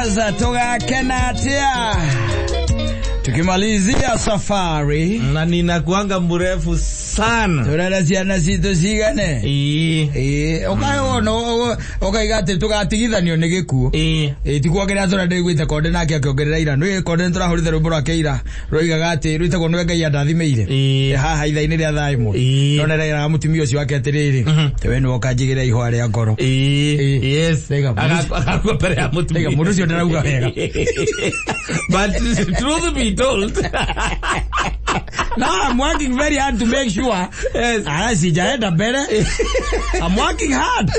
Yes, tugakena atia tukimalizia safari Na ninakuanga mrefu sana. Turera ciana citũ cigane. Ĩĩ. Ĩĩ, ũkaona ũkaiga atĩ tũgatigithanio nĩ gĩkuũ. Ĩĩ. Ĩĩ, ti kuongerera tũrĩa ndĩiguĩte Konde nake akĩongerera ira. Nĩ Konde nĩtũrahũrire rwĩmbo rwake ira rwoigaga atĩ rwĩtagwo nĩwe Ngai andathimĩire. Ĩĩ. Haha ithaa-inĩ rĩa thaa 1. Ĩĩ. No nĩreraga mũtumia ũcio wake atĩrĩrĩ, we nĩwe ũkanjigĩra ihũa rĩa ngoro. Ĩĩ. Ĩĩ. Yes. Ndaiga, Agakua mbere ya mũtumia. Ndaiga, mũndũ ũcio ndarauga wega. But truth be told. Now I'm working very hard to make sure. Yes. Ah, sijaenda mbele. I'm working hard.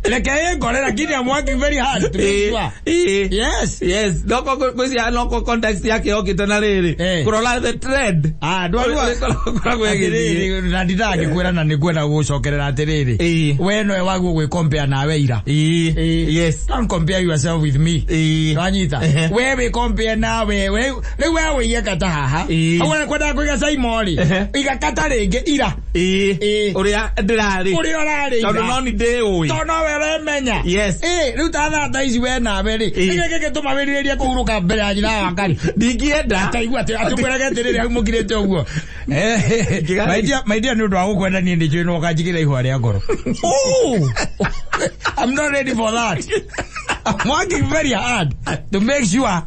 Reke ĩngore lakini I'm working very hard to make sure. Ĩĩ. Yes. Yes. Noko kwĩcia noko context yake yokĩte na rĩrĩ. Eh. Kũrora the trend. Ah, ndwarua. Ĩkoragwo ĩgĩthiĩ. Atĩrĩrĩ, na nditangĩkwĩra na nĩngwenda gũgũcokerera atĩrĩrĩ. Ĩĩ. We nowe wagwo gwĩkompea nawe ira. Ĩĩ. Ĩĩ. Yes. Don't compare yourself with me. Ĩĩ. Wanyita. Ehe. We wĩkompea nawe. We rĩu we wĩige kata haha. Ĩĩ. Hau ũrenda kũiga Saimo rĩ. Ehe. Iga kata rĩngĩ ira. Ĩĩ. Ĩĩ. Ũrĩa ndĩrarĩ. Ũrĩa ũrarĩ ira. Tondũ no ni ndĩũĩ. Tondũ nowe ũremenya. Yes. Ĩĩ, rĩu ta thaa ta ici we nawe rĩ. Ĩĩ. Nĩkĩ gĩgĩtũma wĩrirĩrie kũhurũka mbere ya nyina wa Ngai? Ndingĩenda. Ataigua atĩ atũkwĩrage atĩrĩrĩ hau mũkirĩte ũguo. Eh, my dear, my dear, nĩ ũndũ wa gũkwenda niĩ nĩnjũĩ no ũkanjigĩra ihũa rĩa ngoro. Oh! I'm not ready for that. I'm working very hard to make sure.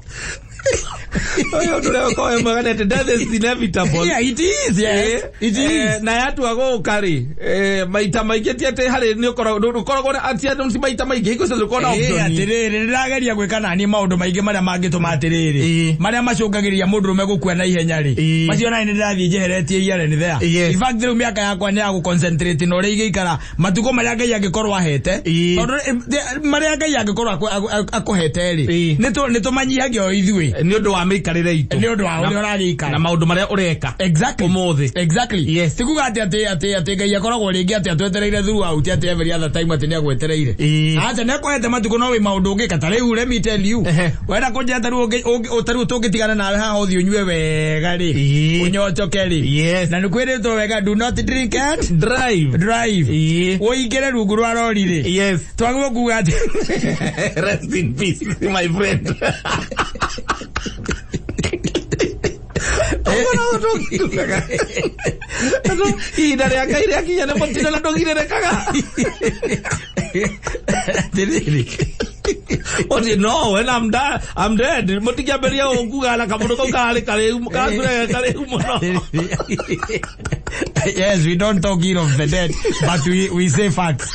Ũyũ ũndũ ũrĩa ũkoragwo wĩ mwega nĩ atĩ death is inevitable. Yeah, it is, yes. It Eh, is. na yatua gũka rĩ, eh, maita maingĩ ti atĩ harĩ nĩ ũkoragwo ndũkoragwo na ti atĩ ti maita maingĩ hingo ciothe ũkoragwo na Ĩĩ, option. atĩrĩrĩ nĩndĩrageria gwĩka naniĩ maũndũ maingĩ marĩa mangĩtũma atĩrĩrĩ Ĩĩ. marĩa macũngagĩrĩria mũndũrũme gũkua na ihenya rĩ Ĩĩ. macio nani nĩndĩrathiĩ njeheretie here and there. Yes. In fact rĩu mĩaka yakwa nĩ ya gũconcentrate na ũrĩa igĩikara matukũ marĩa Ngai angĩkorwo ahete Ĩĩ. tondũ marĩa Ngai angĩkorwo akũhete rĩ Ĩĩ. nĩtũmanyihagia o ithuĩ Nĩ ũndũ wa mĩikarĩre itũ. nĩ ũndũ wa ũrĩa Na ũragĩikara. maũndũ marĩa ũreka. Exactly. Ũmũthĩ. Exactly. Yes. Ti kuga atĩ atĩ atĩ atĩ Ngai akoragwo rĩngĩ atĩ atwetereire throughout atĩ every other time atĩ nĩ agwetereire. Ĩĩ. Acha nĩ akwete matukũ no wĩ maũndũ ũngĩka ta rĩu let me tell you. Ehe. Wenda kũnjĩra ta rĩu ta rĩu tũngĩtigana nawe haha ũthiĩ ũnyue wega rĩ. Ĩĩ. Ũnyocoke rĩ. Yes. Na nĩ kwĩrĩtwo wega do not drink and Drive. drive. Ĩĩ. Ũingĩre rungu rwa rori rĩ. Yes. Twagĩrĩirwo kuga atĩ Rest in peace, my friend. Ũguo no tũkiugaga. Tondũ ihinda rĩa Ngai rĩakinya nĩ mũtino na ndũgirĩrĩkaga. Atĩrĩrĩ. Ũthiĩ, no when I'm done, I'm dead. Mũtingĩambĩrĩria gũkuga na kamũndũ kau kararĩ karĩu, karakurega karĩu mũno. Yes, we don't talk ill of the dead, but we say facts.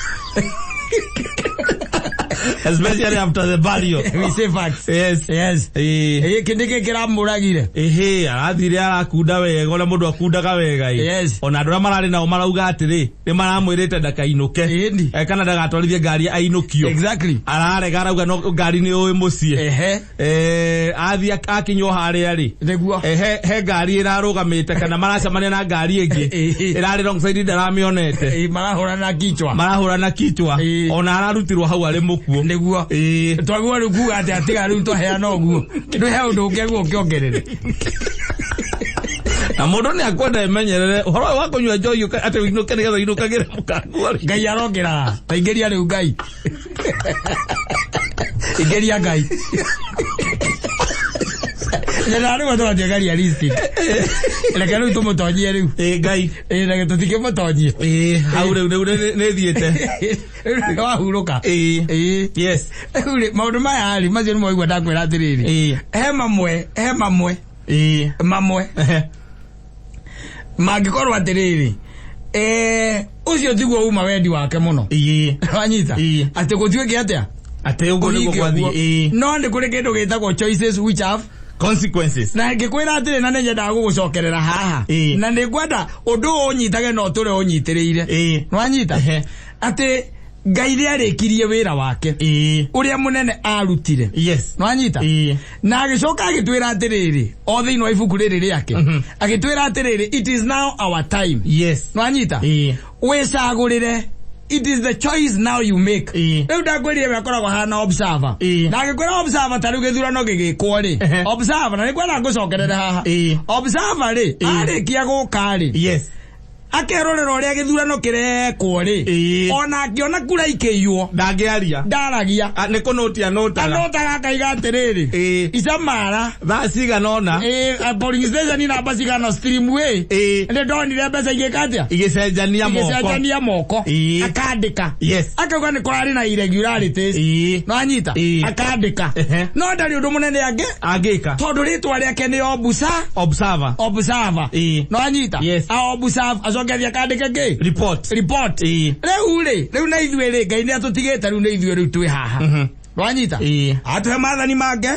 Especially after the burial. We say facts. Yes. Yes. Ĩĩ. Gĩkĩ nĩkĩ kĩramũragire? Ĩhĩ, arathire arakunda wega ũrĩa mũndũ akundaga wega ĩ. Yes. Ona andũ arĩa mararĩ nao marauga atĩrĩ, nĩ maramwĩrĩte ndakainũke. Ĩni. Eh, kana ndagatwarithie ngari ainũkio. Exactly. Ararega arauga no ngari nĩ ũĩ mũciĩ. Ehe. Eh, athiĩ akinywo harĩa rĩ. Nĩguo. Eh, he ngari ĩrarũgamĩte kana maracemania na ngari ĩngĩ Ĩĩ. ĩrarĩ wrong side ndaramĩonete. Ĩĩ, marahũrana kichwa. Marahũrana kichwa. Ĩĩ. Ona ararutirwo hau arĩ mũkuũ. Nĩguo. Ĩĩ. Twagĩrĩirwo rĩu kuga atĩ atiga rĩu twaheana ũguo. Ndũhe ũndũ ũngĩ aguo ũkĩongerere. Na mũndũ nĩ akwenda emenyerere ũhoro ũyũ wa kũnyua njohi atĩ ũinũke nĩgetha ũinũkagĩre mũkaguo rĩ. Ngai arokĩra. Ta ingĩria rĩu Ngai. Ingĩria Ngai. Nyenda rĩu tũratuĩka realistic. Reke rĩu tũmũtonyie rĩu. Ĩĩ Ngai. Ĩĩ, reke tũtikĩmũtonyie. Ĩĩ, hau rĩu rĩu nĩ thiĩte. Rĩu wahurũka. Ĩĩ. Ĩĩ. Yes. Rĩu rĩ, maũndũ maya rĩ, macio nĩmo waigua ndakwĩra atĩrĩrĩ. Ĩĩ. He mamwe, he mamwe, Ĩĩ. mamwe Ehe. mangĩkorwo atĩrĩrĩ, eh, ũcio tiguo uma wendi wake mũno. Ĩĩ. Wanyita? Ĩĩ. Atĩ gũtuĩke atĩa? Atĩ ũguo nĩguo Kũhinge gwathiĩ. ũguo. Ĩĩ. No nĩ kũrĩ kĩndũ gĩtagwo choices which have Consequences. na ngĩkwĩra atĩrĩ na nĩnyendaga gũgũcokerera haha Ĩĩ. na nĩngwenda ũndũ ũyũ ũnyitage na ũtũre ũnyitĩrĩire Ĩĩ. nĩwanyita Ehe. atĩ Ngai nĩarĩkirie wĩra wake Ĩĩ. ũrĩa mũnene arutire Yes. nĩwanyita Ĩĩ. na agĩcoka agĩtwĩra atĩrĩrĩ o thĩinĩ wa ibuku rĩrĩ rĩake agĩtwĩra atĩrĩrĩ it is now our time Yes. nĩwanyita Ĩĩ. wĩcagũrĩre it is the choice now you make Ĩĩ. rĩu ndakwĩrire we akoragwo hana observer Ĩĩ. na angĩkwĩra observer ta rĩu gĩthurano gĩgĩkwo rĩ Ehe. observer na nĩngwenda ngũcokerere haha Ĩĩ. observer rĩ Ĩĩ. arĩkia gũka rĩ Yes. Akerorera ũrĩa gĩthurano kĩrekwo rĩ, Ĩĩ. ona angĩona kura ikĩiywo, Ndangĩaria. ndaragia. Ah, nĩ kũnũtia nũtaga. Anotaga akaiga atĩrĩrĩ, Ĩĩ. icamara Thaa cigana ũna. Ĩĩ, polling station namba cigana, stream A, Ĩĩ. nĩ ndonire mbeca igĩka atĩa? Igĩcenjania moko. Igĩcenjania moko. Ĩĩ. Akandĩka. Yes. Akauga nĩ kũrarĩ na irregularities. Ĩĩ. No anyita. Ĩĩ. Akandĩka. Ehe. No ndarĩ ũndũ mũnene angĩ, Angĩka. tondũ rĩtwa rĩake nĩ obusa Observer. observer. Ĩĩ. No anyita. Yes. A observe, acoke athiĩ akandĩke kĩ? Report. Report. Ĩĩ. Rĩu rĩ, rĩu na ithuĩ rĩ, Ngai nĩ atũtigĩte, rĩu nĩ ithuĩ rĩu twĩ haha. Wanyita? Ĩĩ. Atũhe maathani make,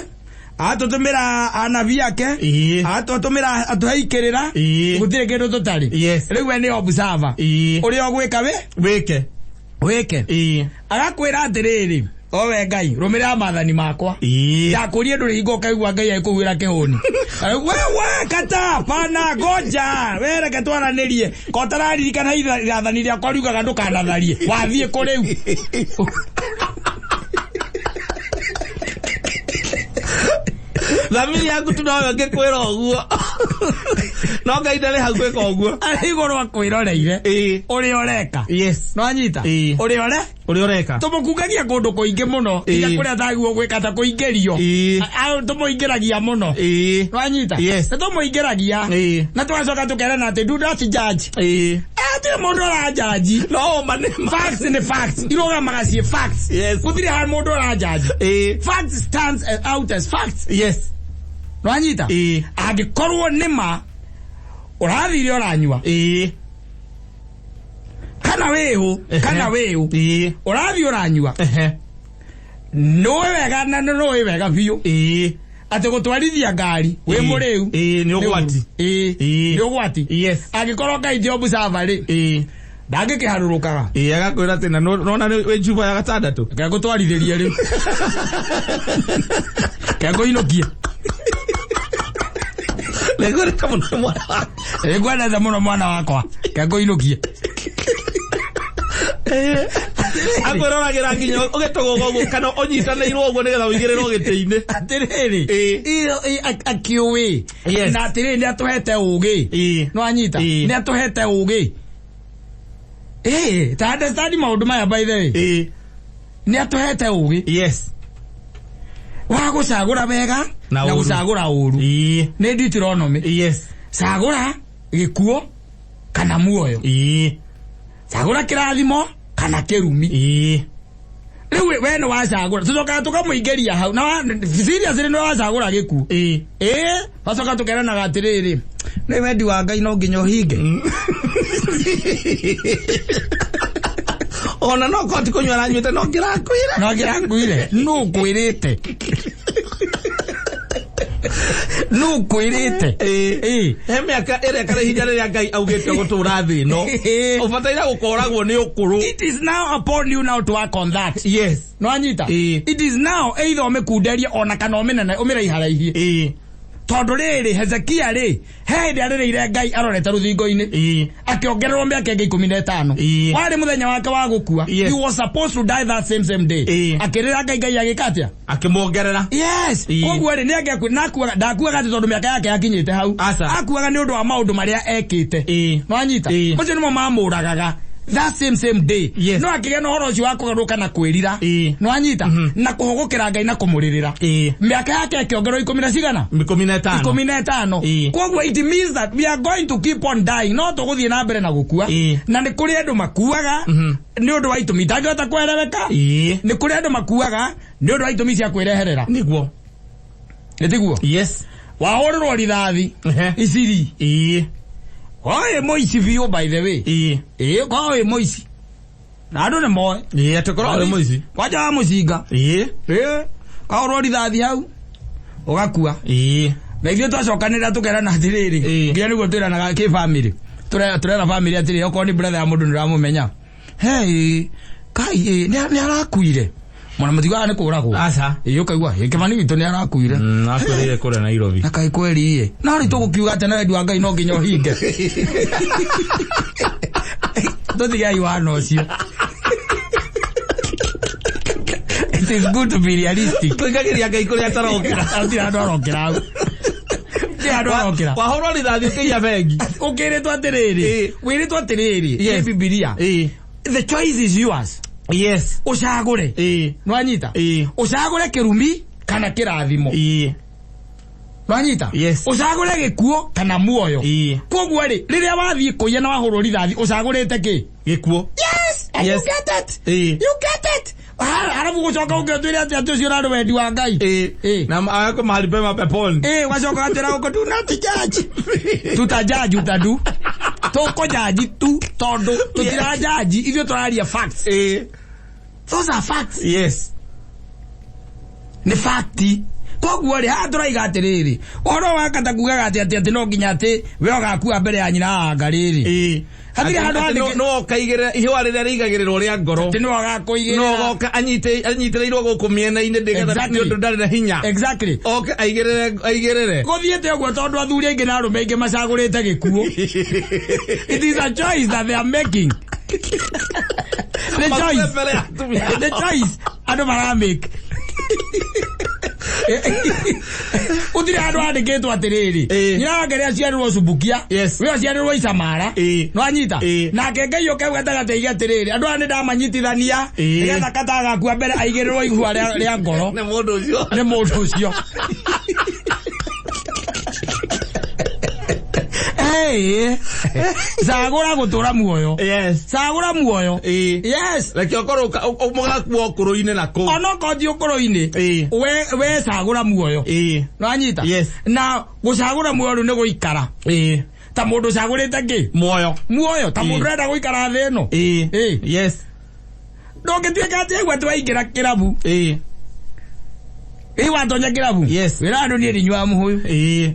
atũtũmĩra anabii ake, Ĩĩ. atũtũmĩra, atũhe ikĩrĩra. Ĩĩ. Gũtirĩ kĩndũ tũtarĩ. Yes. Rĩu we nĩ observer. Ĩĩ. Ũrĩa ũgwĩka we Wĩke. wĩke. Ĩĩ. Agakwĩra atĩrĩrĩ, owe Ngai, rũmĩrĩra maathani makwa. Ĩĩ. Ndakũrie ndũrĩ hingo ũkaigua Ngai agĩkũhuĩra kĩhũni. Wewe kata pana ngoja, we reke twaranĩrie, ko ũtararirikana irathani rĩakwa riugaga ndũkanatharie, wathiĩ kũ rĩu? Thamiri yaku tu noyo ngĩkwĩra ũguo. No Ngai ndarĩ hau gwĩka ũguo. Arĩ igũrũ akwĩroreire Ĩĩ. ũrĩa ũreka. Yes. No anyita? Ĩĩ. Ũrĩa ũre Ũrĩa ũreka. Tũmũkungagia kũndũ kũingĩ mũno, tiga Ĩĩ. kũrĩa tagwo gwĩka ta kũingĩrio. Ĩĩ. Tũmũingĩragia mũno. Ĩĩ. No anyita? Yes. Nĩ tũmũingĩragia. Ĩĩ. Na tũgacoka tũkerana atĩ do not judge. Ĩĩ. Hatirĩ mũndũ ũranjanji. No ũma nĩ ma. Facts nĩ facts, irũgamaga ciĩ facts. Yes. Gũtirĩ ha mũndũ ũranjanji. Ĩĩ. Facts stands out as facts. Yes. No anyita? Ĩĩ. Angĩkorwo nĩ ma ũrathire ũranyua, Ĩĩ. kana wĩhũ, kana wĩhũ, Ĩĩ. ũrathiĩ ũranyua, Ehe. nĩũĩ wega na nĩũĩ wega biũ Ĩĩ. atĩ gũtwarithia ngari wĩ Ĩĩ. mũrĩu Ĩĩ, nĩ ũgwati. Ĩĩ. Ĩĩ. Nĩ ũgwati. Yes. Angĩkorwo Ngai ti observer rĩ, Ĩĩ. ndangĩkĩharũrũkaga. Ĩĩ, agakwĩra atĩ na nona wĩ njuba ya gatandatũ. Kegũtwarithĩrie rĩu, kegũinũkie. Nĩngwĩrĩte mũno mwana wakwa. Nĩngwendete mũno mwana wakwa, kegũinũkie. Akwĩroragĩra nginya ũgĩtũgũga ũguo kana ũnyitanĩirwo ũguo nĩgetha ũigĩrĩrwo gĩtĩ-inĩ. Atĩrĩrĩ, Ĩĩ. akiũĩ. Yes. Na atĩrĩrĩ, nĩ atũhete ũgĩ. Ĩĩ. No anyita? Ĩĩ. Nĩ atũhete ũgĩ. Ĩĩ, ta understand maũndũ maya, by the way. Ĩĩ. Nĩ atũhete ũgĩ Yes. wa gũcagũra wega Na na ũru. gũcagũra ũru. Ĩĩ. Nĩ Deuteronomy. Yes. Cagũra gĩkuũ kana muoyo. Ĩĩ. Cagũra kĩrathimo kana kĩrumi. Ĩĩ. Rĩu we nĩ wacagũra, tũcokaga tũkamũingĩria hau na seriously, nĩ wacagũra gĩkuũ. Ĩĩ. Ĩĩ, wacoka tũkeranaga atĩrĩrĩ, nĩ wendi wa Ngai no nginya ũhinge. Ona no korwo ti kũnyua aranyuĩte no ngĩrakuire. No ngĩrakuire. Nũ kwĩrĩte? Nũ kwĩrĩte? Ĩĩ. Ĩĩ. He mĩaka ĩrĩa kana ihinda rĩrĩa Ngai augĩte gũtũra thĩ ĩno, Ĩĩ. ũbataire gũkoragwo nĩ ũkũrũ. It is now upon you now to work on that. Yes. No anyita? Ĩĩ. It is now either ũmĩkunderie ona kana ũmĩnene ũmĩraiharairie. Ĩĩ. Tondũ rĩrĩ, Hezekia rĩ, he hĩndĩ arĩrĩire Ngai arorete rũthingo-inĩ, Ĩĩ. akĩongererwo mĩaka ĩngĩ 15. Ĩĩ. Warĩ mũthenya wake wa gũkua. Yes. He was supposed to die that same same day. Ĩĩ. Akĩrĩra Ngai, Ngai agĩka atĩa? Akĩmuongerera. Yes. Ĩĩ. Koguo rĩ, nĩ angĩaku nakuaga, ndakuaga atĩ tondũ mĩaka yake yakinyĩte hau. Aca. Akuaga nĩ ũndũ wa maũndũ marĩa ekĩte. Ĩĩ. No anyita? Ĩĩ. Macio nĩmo mamũragaga that same same day. Yes. No akĩgĩa na ũhoro ũcio wa kũgarũrũka na kwĩrira. Ĩĩ. No anyita? Na kũhũgũkĩra Ngai na kũmũrĩrĩra. Ĩĩ. Mĩaka yake ĩkĩongererwo ikũmi na cigana? 15. 15. Ĩĩ. Koguo it means that we are going to keep on dying, no tũgũthiĩ na mbere na gũkua. Ĩĩ. Na nĩ kũrĩ andũ makuaga nĩ ũndũ wa itũmi itangĩhota kwereweka. Ĩĩ. Nĩ kũrĩ andũ makuaga nĩ ũndũ wa itũmi cia kwĩreherera. Nĩguo. Nĩ tiguo? Yes. Wahũrĩrwo rithathi Ehe. iciri. Ĩĩ. Oĩ mũici biũ, by the way. Ĩĩ. Ĩĩ, korwo wĩ mũici na andũ nĩ moĩ. Ĩĩ, atĩ korwo wĩ mũici. Kwanja wa mũcinga. Ĩĩ. Ĩĩ, kahũrwo rithathi hau ũgakua. Ĩĩ. Na ithuĩ twacokanĩrĩra tũkerana atĩrĩrĩ, Ĩĩ. nginya nĩguo twĩranaga kĩ family, tũrera family atĩrĩrĩ, okorwo nĩ brother ya mũndũ nĩũramũmenya, hey kai, ĩ, nĩ arakuire mwana, mũtigaga nĩ kũragwo. Aca. Ĩ, ũkaigua ĩ, kĩmani witũ nĩ arakuire. Akwĩrĩire kũrĩa Nairobi. Na kaĩ kweri ĩ, no rĩu tũgũkiuga atĩ na wendi wa Ngai no nginya ũhinge. Tũtigei wana ũcio. It is good to be realistic. Tũingagĩria Ngai kũrĩa atarokĩra. Hatirĩ andũ arokĩra hau. Nĩ handũ arokĩra. Wahũrwo rithathi ũkĩiya bengi. Ũkĩrĩtwo atĩrĩrĩ, Ĩĩ. wĩrĩtwo atĩrĩrĩ, Yes. nĩ Bibilia. Ĩĩ. The choice is yours. Yes. Ũcagũre. Ĩĩ. Nĩwanyita? Ĩĩ. Ũcagũre kĩrumi kana kĩrathimo. Ĩĩ. Nĩwanyita? Yes. Ũcagũre gĩkuũ kana muoyo. Ĩĩ. Koguo rĩ, rĩrĩa wathiĩ kũiya na wahũrwo rithathi, ũcagũrĩte kĩ? Gĩkuũ. Yes! And Yes. you get it! Ĩĩ. You get it! Arabu gũcoka ũngĩ ũtwĩre atĩ atĩ ũcio ũrarĩ wendi wa Ngai. Ĩĩ. Ĩĩ. Na awekwo mahali pema peponi. Ĩĩ, wacoka atwĩra gũkũ do not judge. Tutajaji utadu. Tũkũjaji tu tondũ tũtirajaji ithuĩ tũraria facts. Ĩĩ. Those are facts. Yes. Nĩ fakti. Koguo rĩ, haha tũraiga atĩrĩrĩ, ũhoro wa kata kugaga atĩ atĩ atĩ no nginya atĩ we ũgakua mbere ya nyina anga rĩrĩ. Ĩĩ. Hatirĩ handũ Atĩ handĩke- no ũkaigĩrĩra ihũa rĩrĩa rĩigagĩrĩrwo rĩa ngoro. Atĩ nĩwe ũgakũigĩrĩra. No ũgoka anyitĩrĩirwo gũkũ mĩena-inĩ nĩgetha Exactly. nĩ ũndũ ndarĩ na hinya. Exactly. Oke aigĩrĩre aigĩrĩre. Gũthiĩte ũguo tondũ athuri aingĩ na arũme aingĩ macagũrĩte gĩkuũ. It is a choice that they are making. The Makue choice. mbere ya atumia. The choice andũ maramake. Gũtirĩ handũ handĩkĩtwo atĩrĩrĩ, Ĩĩ. nyina wake rĩa aciarirwo Subukia, Yes. we aciarirwo Icamara, Ĩĩ. nĩwanyita? Ĩĩ. Nake Ngai ũke gatagatĩ aige atĩrĩrĩ, andũ aya nĩndamanyitithania Ĩĩ. nĩgetha katagakua mbere aigĩrĩrwo ihua rĩa ngoro Nĩ mũndũ ũcio. nĩ mũndũ ũcio. Hey, cagũra gũtũra muoyo. Yes. Cagũra muoyo. Ĩĩ. Yes. Reke ũkorwo mũgakua ũkũrũ-inĩ na kũu. Onokorwo ti ũkũrũ-inĩ, Ĩĩ. we cagũra muoyo. Ĩĩ. Nĩwanyita? Yes. Na gũcagũra muoyo rĩu nĩ gũikara. Ĩĩ. Ta mũndũ ũcagũrĩte kĩ? Muoyo. Muoyo. Ta Ĩĩ. mũndũ ũrenda gũikara thĩ ĩno. Ĩĩ. Ĩĩ. Yes. Ndũngĩtuĩka atĩ aigua atĩ waingĩra kĩrabu. Ĩĩ. Ĩ watonya kĩrabu. Yes. Wĩra andũ niĩ ndinyuaga mũhũyũ. Ĩĩ.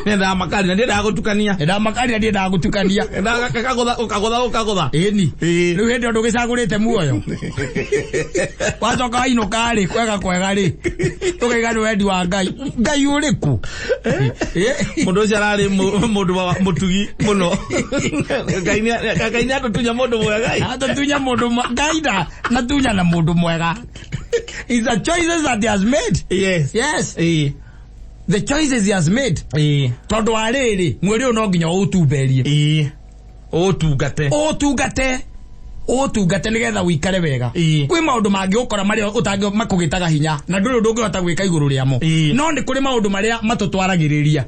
Nĩendaga makari na ndiendaga gũtukania. Nĩndamakarira ndiendaga gũtukania. Endaga gakagũtha ũkagũtha ũkagũtha. Ĩni. Ĩĩ. Rĩu hĩndĩ ĩyo ndũgĩcagũrĩte muoyo. Wacoka wainũka rĩ, kwega kwega rĩ, ũkaiga nĩ wendi wa Ngai. Ngai ũrĩkũ? Ĩ. Mũndũ ũcio ararĩ mũndũ wa mũtugi mũno. Ngai nĩ atũtunya mũndũ mwega. Atũtunya mũndũ Ngai natunya na mũndũ mwega. It's the choices that he has made. Yes. Yes. Ĩĩ. The choices he has made. Ĩĩ. Tondũ wa rĩrĩ, mwĩrĩ ũyũ no nginya ũũtumberie. Ĩĩ. Ũũtungate. Ũũtungate. Ũũtungate nĩgetha ũikare wega. Ĩĩ. Kwĩ maũndũ mangĩ ũkora marĩa ũtangĩ makũgĩtaga hinya na ndũrĩ ũndũ ũngĩhota gwĩka igũrũ rĩamo. Ĩĩ. No nĩ kũrĩ maũndũ marĩa matũtwaragĩrĩria.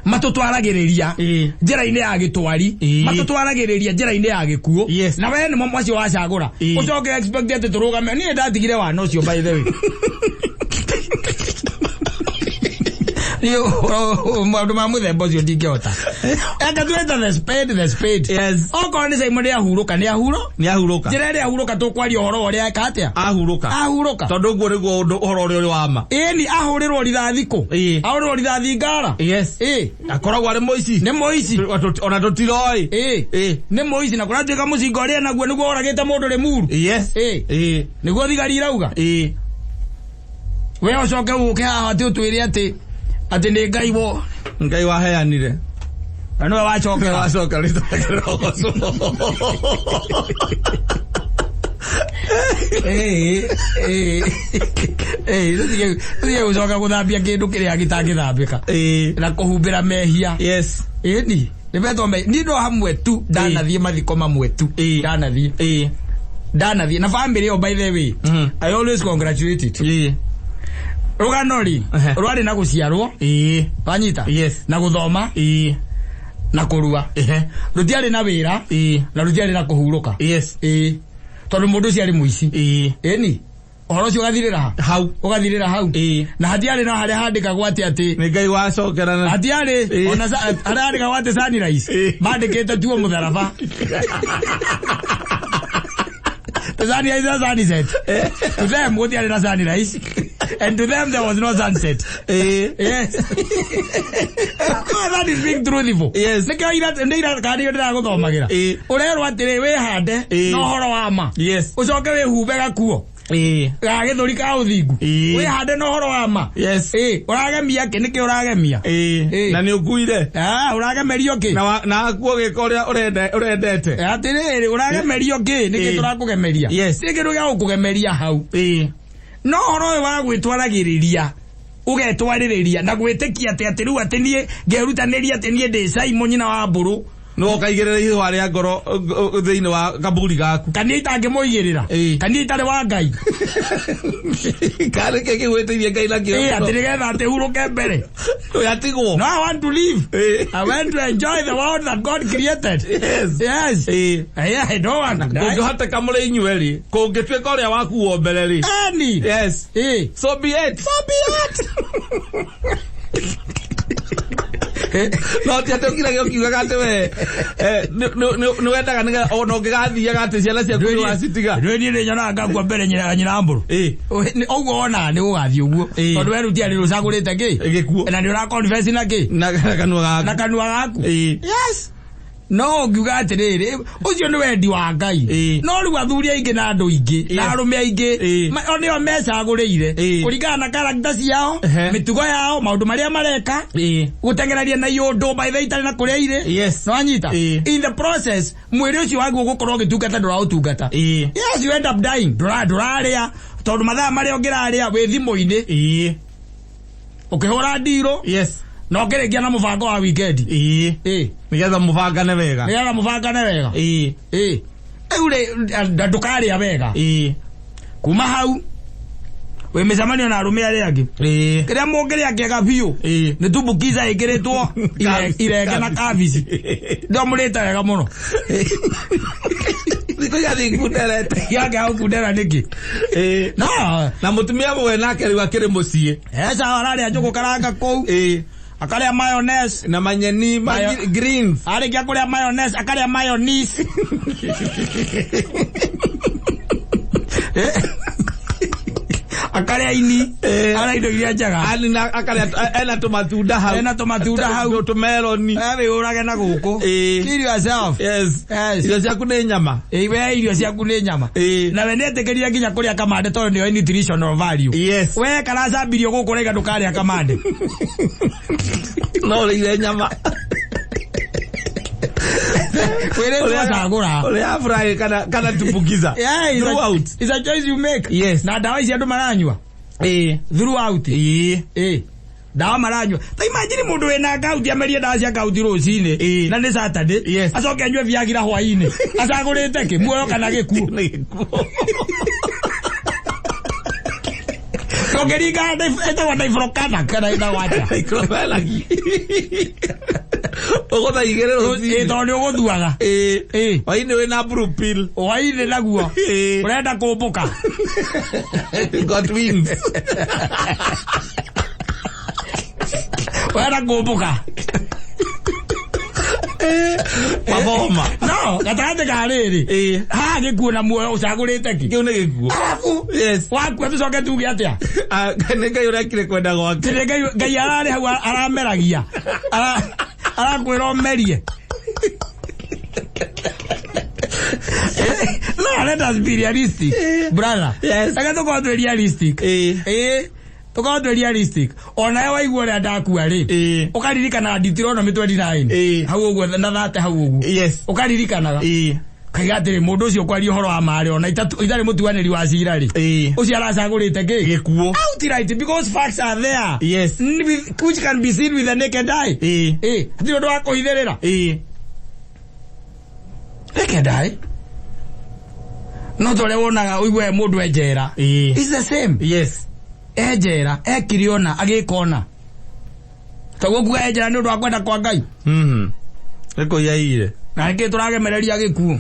Matũtwaragĩrĩria Ĩĩ. njĩra-inĩ ya gĩtwari. Ĩĩ. Matũtwaragĩrĩria njĩra-inĩ ya gĩkuũ. Yes. Na we nĩmo macio wacagũra. Ĩĩ. Ũcoke expect atĩ tũrũgame. Niĩ ndatigire wana ũcio by the way. Niĩ maũndũ ma mũthemba ũcio ndingĩhota. Eka tuĩte the spade, the spade. Yes. Okorwo nĩ Simon nĩ ahurũka, nĩ ahuro. Nĩ ahurũka. Njĩra ĩrĩa ahurũka tũkwaria ũhoro wa ũrĩa eka atĩa? Ahurũka. Ahurũka. Tondũ ũguo nĩguo ũndũ ũhoro ũrĩa ũrĩ wa ma. Ĩni ahũrĩrwo rithathi kũ? Ĩĩ. Ahũrĩrwo rithathi ngara? Yes. Ĩĩ. Akoragwo arĩ mũici. Nĩ mũici. Ona tũtiroĩ. Ĩĩ. Ĩĩ. Nĩ mũici na kũratuĩka mũcinga ũrĩa naguo nĩguo oragĩte mũndũ Limuru. Yes. Ĩĩ. Ĩĩ. Nĩguo thigari irauga. Ĩĩ. We ũcoke ũke haha atĩ ũtwĩre atĩ atĩ nĩ Ngai wo Ngai waheanire. Na nĩwe wacokera. Wacoka rĩtwa rĩrogocwo. Ĩĩ, ĩĩ. Ĩĩ, tũtige gũcoka gũthambia kĩndũ kĩrĩa gĩtangĩthambĩka. Ĩĩ. Na kũhumbĩra mehia. Yes. Ĩni, nĩmetwo mehia. Niĩ no hamwe tu ndanathiĩ mathiko mamwe tu. Ĩĩ. Ndanathiĩ. Ĩĩ. Ndanathiĩ. Na family ĩyo by the way. I always congratulate it. Ĩĩ. Rũgano rĩ, Ehe. rwarĩ na gũciarwo, Ĩĩ. wanyita? Yes. Na gũthoma, Ĩĩ. na kũrua. Ehe. Rũtiarĩ na wĩra, Ĩĩ. na rũtiarĩ na kũhurũka. Yes. Ĩĩ. Tondũ mũndũ ũcio arĩ mũici. Ĩĩ. Ĩni, ũhoro ũcio ũgathirĩra ha? Hau. Ũgathirĩra hau. Ĩĩ. Na hatiarĩ na harĩa handĩkagwo atĩ atĩ Nĩ Ngai wacokera na hatiarĩ Ĩĩ. ona harĩa handĩkagwo atĩ sunrise Ĩĩ. mandĩkĩte tuo mũtharaba. The sunrise na sunset. To them gũtiarĩ na sunrise. And to them there was no sunset. Ĩĩ. Yes. That is being truthful. Yes. Nĩkĩo ira nĩ ira kana nĩyo ndĩragũthomagĩra. Ĩĩ. Ũrerwo atĩrĩ wĩhande Ĩĩ. na ũhoro wa ma. Yes. Ũcoke wĩhumbe gakuo. Ĩĩ. Ga gĩthũri ka ũthingu. Ĩĩ. Wĩhande na ũhoro wa ma. Yes. Ĩĩ, ũragemia kĩ? Nĩkĩ ũragemia? Ĩĩ. Ĩĩ. Na nĩ ũkuire. Ah, ũragemerio kĩ? Na na akuo gĩko ũrĩa ũrendete. Atĩrĩrĩ, ũragemerio kĩ? Nĩkĩ Ĩĩ. tũrakũgemeria? Yes. Nĩ kĩndũ gĩa gũkũgemeria hau. Ĩĩ. No ũhoro ũyũ wa gwĩtwaragĩrĩria Ũgetwarĩrĩria na gwĩtĩkia atĩ atĩ rĩu atĩ niĩ ngerutanĩria atĩ niĩ ndĩ Simon nyina wa mbũrũ. No ũkaigĩrĩra ihũa rĩa ngoro thĩinĩ wa kaburi gaku. Kaniĩ itangĩmũigĩrĩra. Ĩĩ. Kaniĩ itarĩ wa Ngai. Karĩ kĩ kĩgwĩtĩirie Ngai nakĩo? Ĩĩ, atĩ nĩgetha atĩ hurũke mbere. Yatigwo. No, I want to live. Ĩĩ. I want to enjoy the world that God created. Yes. Yes. Ĩĩ. Yeah, I don't want to die. Kũngĩhoteka mũrĩ inyuĩ rĩ, kũngĩtuĩka ũrĩa wakuo mbere rĩ. Any. Yes. Ĩĩ. So be it. So be it. No ti atĩ ũkirage ũkiugaga atĩ we nĩ wendaga nĩgetha ona ũngĩgathiaga atĩ ciana ciaku nĩ wacitiga. Rĩu niĩ nĩ nyonaga ngakua mbere nyina mbũrũ. Ĩĩ. Ũguo wonaga nĩ gũgathiĩ ũguo. Ĩĩ. Tondũ we rĩu ti arĩ ũcagũrĩte kĩ? Gĩkuũ. Na nĩ ũra confess na kĩ? Na kanua gaku. Na kanua gaku. Ĩĩ. Yes. No ũngiuga atĩrĩrĩ, ũcio nĩ wendi wa Ngai. Ĩĩ. No rĩu athuri aingĩ na andũ aingĩ na Yes. arũme aingĩ Ĩĩ. o nĩo mecagũrĩire Ĩĩ. kũringana na character ciao, Ehe. mĩtugo yao, maũndũ marĩa mareka, Ĩĩ. gũteng'eraria na iũndũ by the way itarĩ na kũrĩa irĩ. Yes. Nĩwanyita? Ĩĩ. In the process, mwĩrĩ ũcio waguo gũkorwo ũgĩtungata ndũraũtungata. Ĩĩ. Yes, you end up dying. Ndũrarĩa tondũ mathaa marĩa ũngĩrarĩa wĩ thimũ-inĩ Ĩĩ. ũkĩhũra ndirũ Yes. na ũkĩrĩkia na mũbango wa weekend. Ĩĩ. Ĩĩ. Nĩgetha mũbangane wega. Nĩgetha mũbangane wega. Ĩĩ. Ĩĩ. Rĩu rĩ, ndũkarĩa wega. Ĩĩ. Kuma hau wĩ mĩcemanio na arũme arĩa angĩ. Ĩĩ. Kĩrĩa mũngĩrĩa kĩega biũ Ĩĩ. nĩ tumbukiza ĩkĩrĩtwo irenge na kabici. Ndio mũrĩte wega mũno. Thikũ ciathiĩ ikunderete. Yake hau kundera nĩkĩ? Ĩĩ. No, Na mũtumia mũwe nake rĩu akĩrĩ mũciĩ. eca ararĩa njũgũ karanga kũu. Ĩĩ. Akarĩa mayonnaise. Na manyeni ma greens. Arĩkia kũrĩa mayonnaise akarĩa mayonnaise. Akarĩa ini. Ĩĩ. Arĩa indo iria njega. Ani na akarĩa ena tũmatunda hau. Ena tũmatunda hau. Tũmeroni. Wĩyũrage na gũkũ. Ĩĩ. Kill yourself. Yes. Yes. Irio ciaku nĩ nyama. Ĩĩ, we irio ciaku nĩ nyama. Ĩĩ. Na we nĩetĩkĩrire nginya kũrĩa kamande tondũ nĩyo nutritional value. Yes. We karacambirio gũkũ ũraiga ndũkarĩa kamande. No ũrĩire nyama. Wĩrĩtwo acagũra. Ũrĩa fry kana tumbukiza. Yeah, Throughout. it's a choice you make. Yes. Na ndawa ici andũ maranyua. Ĩĩ. Throughout. Ĩĩ. Ĩĩ. Ndawa maranyua. Ta imagine mũndũ wĩna gout amerie ndawa cia gout rũcinĩ Ĩĩ. na nĩ Saturday. Yes. Acoke anyue Viagra hwainĩ. Acagũrĩte kĩ? Muoyo kana gĩkuũ? Nĩ gĩkuũ. Ũngĩringa ĩtagwo diclofenac kana ĩtagwo atĩa? Diclofenac. Ũgũtha igĩrĩ Ĩĩ, rũcinĩ. tondũ nĩ ũgũthuaga. Ĩĩ. Ĩĩ. Hwainĩ wĩna blue pill. Hwainĩ naguo. Ĩĩ. Ũrenda kũmbũka. Got wings. Ũrenda kũmbũka. Maboma. No, gatagatĩ ka rĩrĩ. Ĩĩ. Haha gĩkuũ na muoyo ũcagũrĩte kĩ? Kĩu nĩ gĩkuũ. Arabu. Yes. Wakua tũcoke tuge atĩa? Ah, nĩ Ngai ũrekire kwenda gwake. Tĩrĩ Ngai ararĩ hau arameragia. Arakwĩra ũmerie. No, let us be realistic, brother. Yes. Reke tũkorwo twĩ realistic. Ĩĩ. Ĩĩ. Tũkorwo twĩ realistic. Onawe waigua ũrĩa ndakua rĩ. Ĩĩ. Ũkaririkana Deuteronomy 29. Ĩĩ. Hau ũguo na thate hau ũguo. Yes. Ũkaririkanaga. Ĩĩ. Kaiga atĩrĩ mũndũ ũcio kwaria ũhoro wa marĩ ona itarĩ mũtuanĩri wa cira rĩ. Ĩĩ. Ũcio aracagũrĩte kĩ? Gĩkuũ. Outright because facts are there. Yes. Which can be seen with the naked eye. Ĩĩ. Ĩĩ. Hatirĩ ũndũ wa kũhithĩrĩra. Ĩĩ. Naked eye. No ta ũrĩa wonaga ũigue mũndũ e njera. Ĩĩ. It's the same. Yes. E njera, ekire ona, agĩka ona. Toguo kuga e njera nĩ ũndũ wa kwenda kwa Ngai. Mhm. Nĩ kũiyaire. Na nĩkĩ tũragemereria gĩkuũ?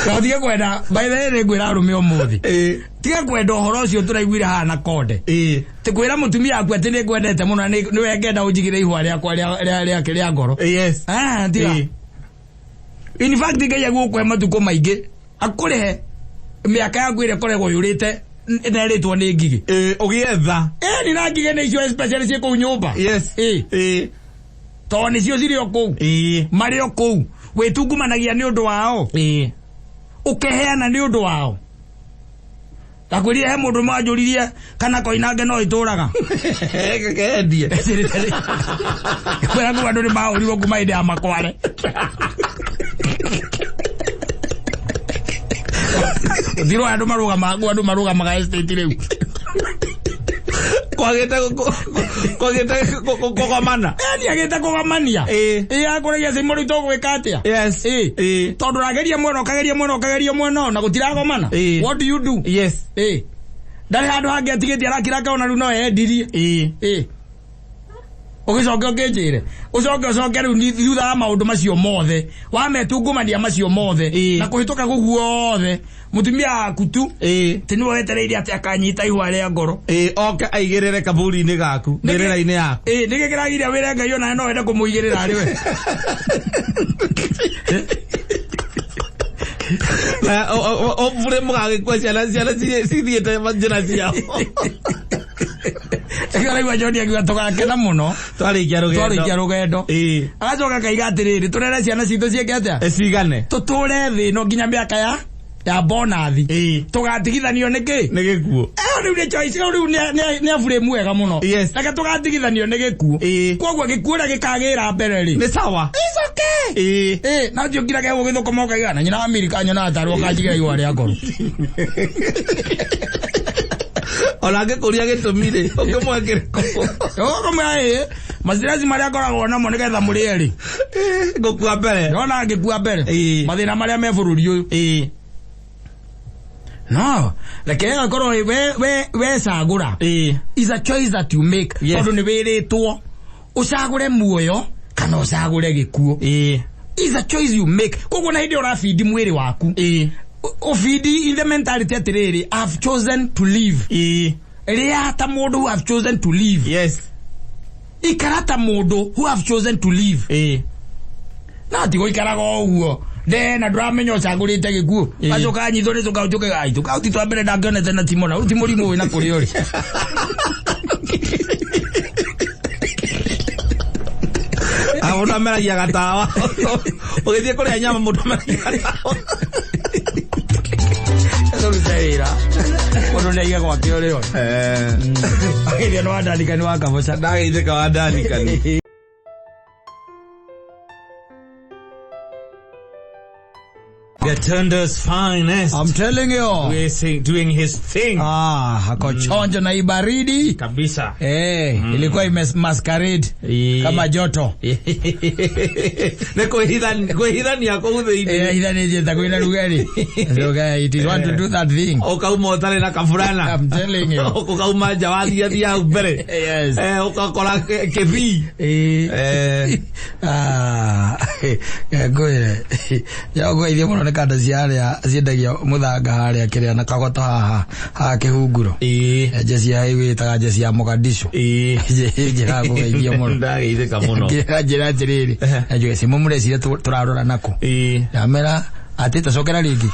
No tige kwenda, by the way nĩ ngwĩra arũme ũmũthĩ. Ĩĩ. Tiga kwenda ũhoro ũcio tũraiguire haha na konde. Ĩĩ. Ti kwĩra mũtumia waku atĩ nĩ ngwendete mũno na nĩwe ngenda ũnjigĩre ihũa rĩakwa rĩa ngoro. Yes. Ah, tiga. Ĩĩ. In fact Ngai egũkũhe matukũ maingĩ akũrĩhe mĩaka yaku ĩrĩa ĩkoragwo yũrĩte na ĩrĩtwo nĩ ngigĩ. Ĩĩ, ũgĩetha. Ĩni na ngigĩ nĩ icio especially ciĩ kũu nyũmba. Yes. Ĩĩ. Ĩĩ. Tondũ nĩcio cirĩ o kũu. Ĩĩ. Marĩ o kũu. Wĩtungumanagia nĩ ũndũ wao. Ĩĩ. Ũkeheana nĩ ũndũ wao. Ndakwĩrire he mũndũ manjũririe kana koinange no ĩtũraga. Kendie. Kwĩra kuga andũ nĩ mahũrirwo kuma hĩndĩ ya makware. Ũtirwo andũ marũgamaga andũ marũgamaga estate rĩu. Kwagĩte kwagĩte kũgomana. Yaani agĩte kũgomania. Ĩĩ. Ĩĩ akũragia cimo rĩu tũgwĩka atĩa? Yes. Ĩĩ. Ĩĩ. Tondũ ũrageria mwena ũkageria mwena ũkageria mwena ũyũ na gũtiragomana. Ĩĩ. What do you do? Yes. Ĩĩ. Ndarĩ handũ hangĩ atigĩtie arakira akona rĩu no endirie. Ĩĩ. Ĩĩ. Ũgĩcoke ũkĩnjĩre. Ũcoke ũcoke rĩu thutha wa maũndũ macio mothe. Wametungumania macio mothe. Ĩĩ. Na kũhĩtũka kũu guothe. Mũtumia waku tu. Ĩĩ. Ti nĩwe wetereire atĩ akanyita ihũa rĩa ngoro. Ĩĩ oke aigĩrĩre kaburi-inĩ gaku mbĩrĩra-inĩ yaku. Ĩĩ nĩkĩ kĩragiria wĩre Ngai onawe no wende kũmũigĩrĩra arĩ we. Na hopefully mũgagĩkua ciana ciana cithiĩte njĩra ciao. Nĩkĩo ũraigua John akiuga tũgakena mũno Twarĩkia rũgendo. twarĩkia rũgendo. Ĩĩ. Agacoka akaiga atĩrĩrĩ tũrere ciana citũ ciĩke atĩa? Cigane. Tũtũre thĩ ĩno nginya mĩaka ya ya bonathi. Ĩĩ. Tũgatigithanio nĩkĩ? Nĩ gĩkuũ. Ĩyo rĩu nĩ choice rĩu nĩ aburĩmu wega mũno. Yes. Reke tũgatigithanio nĩ gĩkuũ. Ĩĩ. Koguo gĩkuũ ũrĩa gĩkagĩra mbere rĩ. Nĩ sawa. It's okay. Ĩĩ. Ĩĩ, na ũthiĩ ũkirage ũgĩthũkũma ũkaiga na nyina wa Amerika nyonaga tarĩ ũkanjigĩra igũa rĩa ngoro. Ona angĩkũria gĩtũmi rĩ, ũngĩmũhe kĩrĩkũ? Ũkũmwĩra ĩĩ, maciraci marĩa ngoragwo namo nĩgetha mũrĩe rĩ. Ngũkua mbere. Ndona ngĩkua mbere. Ĩĩ. Mathĩna marĩa me bũrũri ũyũ. Ĩĩ. No, reke ĩgakorwo we cagũra. Ĩĩ. Is a choice that you make. Yes. Tondũ nĩ wĩrĩtwo ũcagũre muoyo kana ũcagũre gĩkuũ. Ĩĩ. Is a choice you make. Koguo na hĩndĩ ĩyo ũrabindi mwĩrĩ waku. Ĩĩ. Ũbindi in the mentality atĩrĩrĩ, I've chosen to live. Ĩĩ. Rĩa ta mũndũ who have chosen to live. Yes. Ikara ta mũndũ who have chosen to live. Ĩĩ. Na ti gũikaraga o ũguo. Nde na ndũramenya ũcagũrĩte gĩkuũ. Ĩĩ. Gacoka anyitwo nĩ tũkaũ tũke gai. Tũkaũ ti twa mbere ndangĩonete na timona. Rĩu ti mũrimũ wĩna kũrĩa ũrĩ. Ah, mũndũ ameragia gatawa. Ũgĩthiĩ kũrĩa nyama mũndũ ameragia gatawa. Tũrute wĩra. Mũndũ nĩ aige gwake ũrĩa ũrĩ. Agĩthia nĩ wandandika nĩ wakaboca. Ndageithĩka wandanikani. Gatundu's finest. I'm telling you. We're doing his thing. Ah, ako chonjo na ibaridi. Kabisa. Eh, ilikuwa ime masquerade kama joto. Nĩ kwĩhithania kũu thĩinĩ. Eh, ithanĩtie ta kwĩna rugarĩ. Rugarĩ, it is want to do that thing. Ũkauma ũtarĩ na kaburana. I'm telling you. Ũkauma nja wathiathia hau mbere. Yes. Ũgakora kĩbii. Eh. Eh. Ah, ngwĩre ngũgeithie mũno nĩ kanda cia harĩa ciendagia mũthanga harĩa kĩrĩa na kagoto haha haha kĩhunguro. Ĩĩ. Njeci ya ĩgwĩtaga njeci ya Mogadishu. Ĩĩ. Njĩra ngũgeithie mũno. Ndageithĩka mũno. Njĩra njĩra atĩrĩrĩ, na njuge cimo mũreciria tũrarora nakũ. Ĩĩ. Ndamera atĩ tacokera rĩngĩ.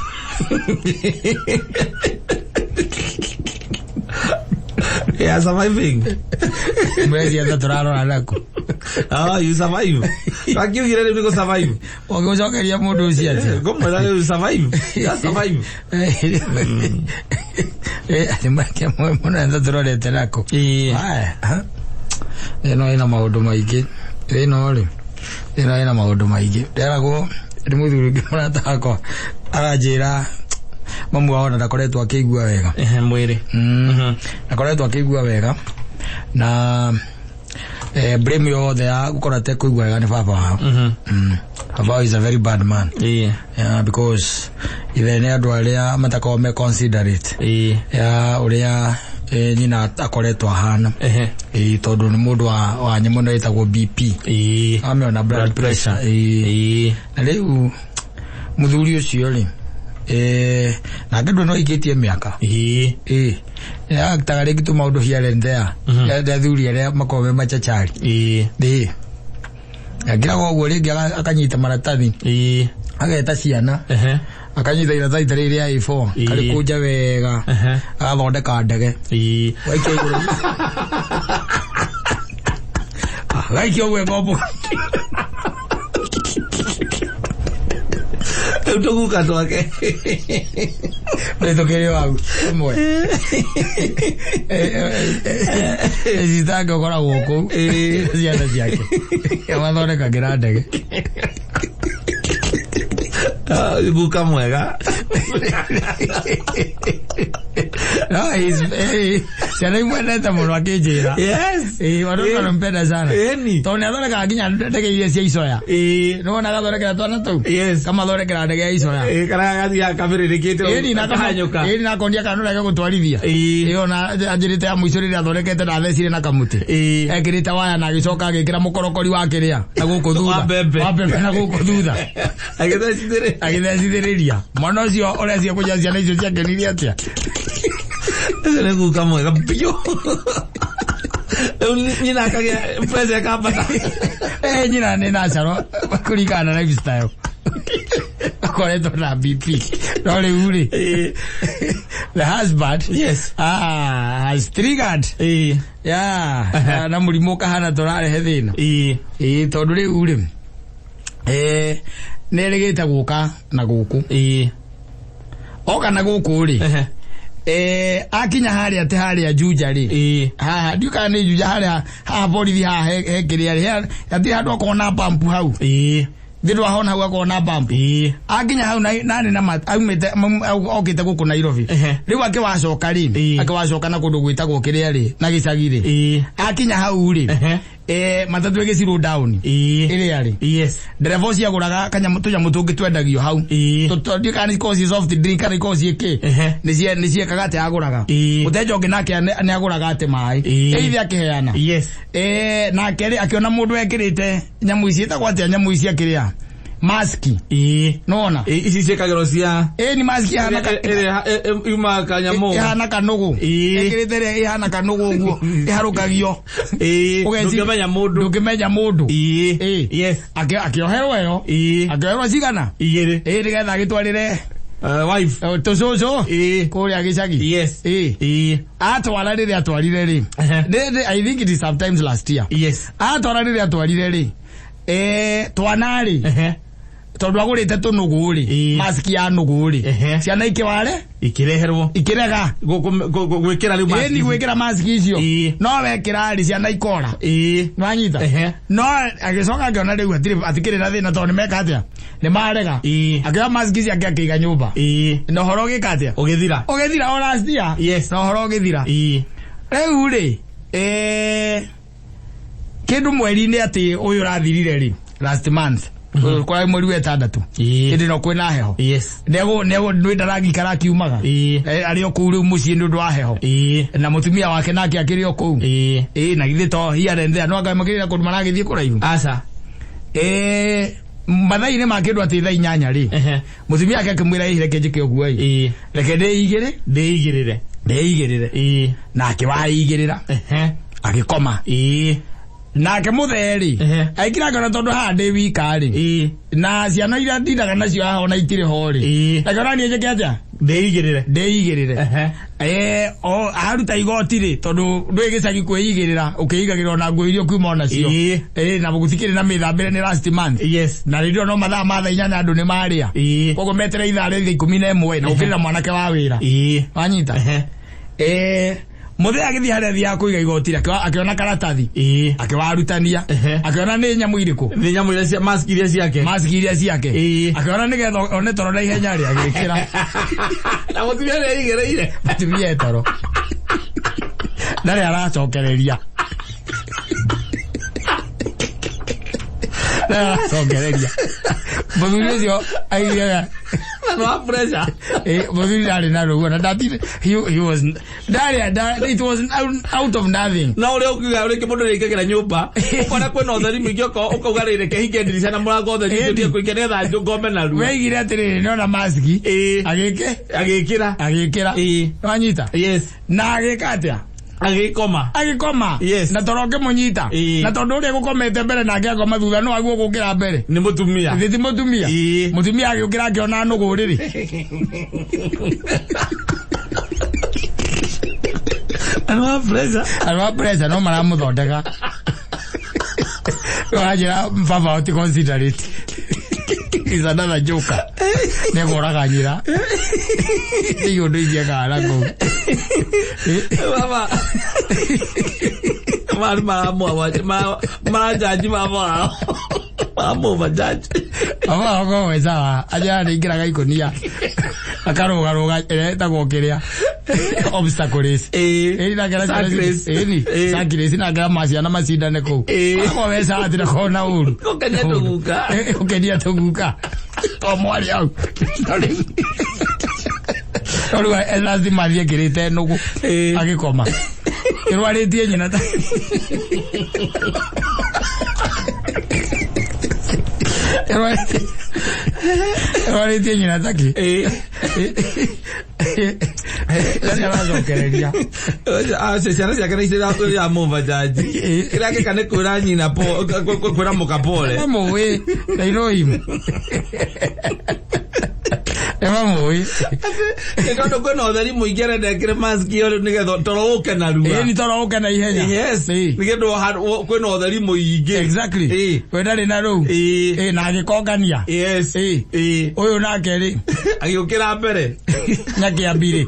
Yeah, surviving. Mũreciria ta tũrarora nakũ. Ah, you survive. Twakiugire rĩu nĩ gũ survive. Ũngĩmũcokeria mũndũ ũcio atĩa? Ngũmwĩra rĩu survive. Ya survive. Atĩ make mũno etha tũrorete nakũ. Ĩĩ. Haya. Ĩno ĩna maũndũ maingĩ. Ĩno rĩ, ĩno ĩna maũndũ maingĩ. Nderagwo nĩ mũthuri ũngĩ mũrata wakwa aranjĩra mamu wao ona ndakoretwo akĩigua wega. Ehe, mwĩrĩ. Akoretwo akĩigua wega na blame yothe ya gũkorwo atekũigua wega nĩ baba wao. Baba wao is a very bad man. Ĩĩ. Yeah, because ithe nĩ andũ arĩa matakoragwo me considerate Ĩĩ. ya ũrĩa nyina akoretwo ahana. Ehe. Ĩĩ, tondũ nĩ mũndũ wa nyamũ ĩno ĩtagwo BP. Ĩĩ. Amĩona blood pressure. Ĩĩ. Ĩĩ. Na rĩu mũthuri ũcio rĩ, nake ndũ no aikĩtie mĩaka. Ĩĩ. Ĩĩ. Akitaga rĩngĩ tũmaũndũ here and there. Ende athuri arĩa makoragwo me machachari. Ĩĩ. Ĩĩ. Akĩraga ũguo rĩngĩ akanyita maratathi. Ĩĩ. Ageta ciana. Ehe. Akanyita iratathi ta rĩrĩ rĩa A4. Ĩĩ. Karĩkũnja wega. Ehe. Agathondeka ndege. Ĩĩ. Gaikia igũrũ. Gaikia ũguo ĩkombo. Rĩu tũguka twake. Rĩtũkĩrĩ wau. Ĩmwe. Citange ũkoragwo kũu. Ciana ciake. Mathondekagĩra ndege. Guka mwega. No, ciana imwendete mũno akĩnjĩra. Yes. Watoto wanampenda sana. Ĩni. Tondũ nĩ athondekaga nginya ndege iria cia icoya. Nĩwona agathondekera twana tũu? Yes. Kamathondekera ndege ya icoya. Kana gathiaga kabĩrĩrĩkĩte Ĩni na kahanyũka. Ĩni na akonia kana nũrege gũtwarithia. Ĩyo na anjĩrĩte ya mũico rĩrĩa athondekete na thecire na kamũtĩ. Ekĩrĩte waya na agĩcoka agĩkĩra mũkorokori wa kĩrĩa na gũkũ thutha. Wa mbembe. Wa mbembe na gũkũ thutha. Agĩthecithĩrĩria. Agĩthecithĩrĩria. Mwana ũcio ũrecia kũnyua ciana icio ciakenirie atĩa? Ũcio nĩ guka mwega biũ. Rĩu nyina akagĩa pressure ĩkambata. Nyina nĩ natural kũringana na lifestyle. Akoretwo na BP. No rĩu rĩ, the husband Yes. has triggered. Yeah, na mũrimũ ũkahana tũrarehe thĩna. Tondũ rĩu rĩ, nĩ erĩgĩte gũka na gũkũ. Oka na gũkũ rĩ, akinya harĩa atĩ harĩa Juja rĩ, haha ndiũ kana nĩ Juja harĩa haha borithi haha he kĩrĩa rĩ, hatirĩ handũ akorwo na pump hau. Thĩ ndwahona hau akorwo na pump. Akinya hau nani na aumĩte okĩte gũkũ Nairobi. Rĩu akĩwacoka rĩ, akĩwacoka na kũndũ gwĩtagwo kĩrĩa rĩ, na gĩcagi rĩ. Akinya hau rĩ, matatũ ĩgĩ slow down. Ĩrĩa rĩ. Yes. Ndereba ũcio agũraga kanyamũ tũnyamũ tũngĩ twendagio hau. Ndiũ kana ikoragwo ciĩ soft drink kana ikoragwo ciĩ kĩ. Nĩ ciekaga atĩ agũraga. Mũteja ũngĩ nake nĩ agũraga atĩ maĩ. Either akĩheana. Yes. Nake rĩ akĩona mũndũ ekĩrĩte nyamũ ici ĩtagwo atĩa nyamũ ici akĩrĩa? Maski. Nĩwona? Ici ciĩkagĩrwo cia Ni maski ihana ĩrĩa yumaga kanyamũ. Ihana kanũgũ. Ĩkĩrĩte ĩrĩa ihana kanũgũ ũguo. Ĩharũkagio. Ndũngĩmenya mũndũ. Ndũngĩmenya mũndũ. Yes. Akĩoherwo ĩyo. Akĩoherwo cigana? Igĩrĩ. Nĩgetha agĩtwarĩre Wife. Tũcũcũ. Kũrĩa gĩcagi. Yes. Atwara rĩrĩa atwarire rĩ. I think it is sometimes last year. Yes. Atwara rĩrĩa atwarire rĩ. Twana rĩ. Tondũ agũrĩte tũnũgũ rĩ, maski ya nũgũ rĩ, ciana ikĩware ikĩreherwo ikĩrega gwĩkĩra rĩu maski. Ĩni gwĩkĩra maski icio. No wekĩra rĩ ciana ikora. Nĩwanyita? No agĩcoka akĩona rĩu hatikĩrĩ na thĩna tondũ nĩmeka atĩa? Nĩmarega. Akĩoya maski ciake akĩiga nyũmba. Na ũhoro ũgĩka atĩa? Ũgĩthira. Ũgĩthira o last year. Yes. Na ũhoro ũgĩthira. Rĩu rĩ, kĩndũ mweri-inĩ atĩ ũyũ ũrathirire rĩ, last month. Kwa mweri wa ĩtandatũ. Hĩndĩ ĩno kwĩna heho. Yes. Nĩ ndarangi karakiumaga. Arĩ o kũu rĩu mũciĩ nĩ ũndũ wa heho. Na mũtumia wake nake akĩrĩ o kũu. Na githĩ to here and there no anga makĩrĩ na kũndũ maragĩthiĩ kũraihu. Aca. Mathaa-inĩ ma kĩndũ atĩ thaa inyanya rĩ. Mũtumia wake akĩmwĩra ĩ reke njĩke ũguo ĩ. Reke ndĩigĩre. Ndĩigĩrĩre. Ndĩigĩrĩre. Na akĩwaigĩrĩra. Agĩkoma. Nake mũthee rĩ, aikira ngona tondũ haha ndĩ wika rĩ, na ciana iria ndindaga nacio haha ona itirĩ ho rĩ, akĩona niĩ njĩke atĩa? Ndĩigĩrĩre. Ndĩigĩrĩre. Aruta igoti rĩ, tondũ ndũĩ gĩcagi kwĩigĩrĩra, ũkĩigagĩrĩra ona nguo iria ũkiuma onacio. Na gũtikĩrĩ na mĩthambĩre nĩ last month. Yes. Na rĩrĩa no mathaa ma thaa inyanya andũ nĩ marĩa. Koguo metere ithaa rĩa 11 na gũkĩrĩ na mwanake wa wĩra. Wanyita? Mũthee agĩthiĩ harĩa athiaga kũiga igoti akĩona karatathi. Akĩwarutania. Akĩona nĩ nyamũ irĩkũ? Nĩ nyamũ iria cia maski iria ciake. Maski iria ciake. Akĩona nĩgetha one toro na ihenya rĩ agĩkĩra. Na mũtumia nĩ aigĩrĩire. Mũtumia e toro. Ndarĩ aracokereria. Ndarĩ aracokereria. Mũthuri ũcio aigĩrĩra. No pressure. Mũthuri ndarĩ na rũguo na ndatirĩ, he was ndarĩ, it was out of nothing. Na ũrĩa ũkiuga rĩngĩ mũndũ nĩaingagĩra nyũmba, ũkona kwĩna ũtheri mũingĩ ũkauga rĩ reke hinge ndirica na mũrango ũtheri ũcio ũtige kũingĩra nĩgetha ngome narua. Weigire atĩrĩrĩ nĩona maski. Agĩkĩ? Agĩkĩra. Agĩkĩra. Nĩwanyita? Yes. Na agĩka atĩa? Agĩkoma. Agĩkoma. Yes. Na toro ũkĩmũnyita. Na tondũ ũrĩa gũkomete mbere nake akoma thutha no aguo gũkĩra mbere. Nĩ mũtumia. Thĩ ti mũtumia. Mũtumia agĩũkĩra akĩona nũgũ rĩrĩ. Andũ a pressure. Andũ a pressure no maramũthondeka. Wanjĩra baba ũti considerate. Is another joker. Nĩekũraga nyina. Nĩ ũndũ ingĩekaga na kũu. Baba. Mara maranjaji baba wao. Amova judge. Baba wakwa we sawa aja nĩingĩraga ikũnia akarũgarũga ĩrĩa ĩtagwo kĩrĩa obstacle race. Ĩĩ. Ĩni nakera ciana Sack race. ĩni Ĩĩ. sack race nakera maciana macindane kũu. Ĩĩ. Akwa we sawa tirakorwo na ũru. Gũkenia tũguka. Ĩ, gũkenia tũguka. To mwarĩ hau. No rĩu lazima athiĩ ekĩrĩte nũgũ Ĩĩ. agĩkoma. Ĩrwarĩtie nyina ta Ĩrwarĩtie nyina takĩ. Ĩĩ. Nĩ aracokereria. Acio ciana ciake nĩ iramũva judge. Ĩĩ. Kĩrĩa angĩka nĩ kwĩra nyina kwĩra mũka pole. Mamũĩ, they know him. Nĩ mamũĩ. Nĩ tondũ kwĩna ũtheri mũingĩ arenda ekĩre mask ĩyo rĩu nĩgetha toro ũke narua. Ĩĩ nĩ toro ũke na ihenya. Yes. Ĩĩ. Nĩgetha kwĩna ũtheri mũingĩ. Exactly. Ĩĩ. We ndarĩ na rũu. Ĩĩ. Ĩĩ na agĩkongania. Yes. Ĩĩ. Ĩĩ. Ũyũ nake rĩ Agĩũkĩra mbere. Nyakĩambi rĩ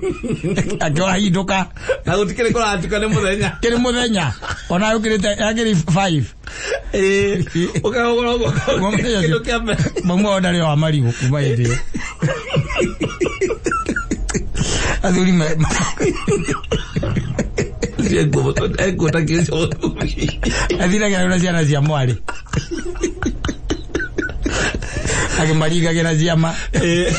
akĩwahindũka Na gũtikĩrĩ kũratuka nĩ mũthenya. kĩrĩ mũthenya ona yũkĩrĩte yakĩrĩ 5. Ĩĩ. Ũkahũra ũguo. Mũthenya ũcio. Kĩndũ kĩa mbere. Mamu wao ndarĩ wa marigũ kuma hĩndĩ ĩyo. Athuri me Ekuota kĩo mũthuri. athiragĩra na ciana cia mwarĩ akĩmaringagĩra ciama. Ĩĩ.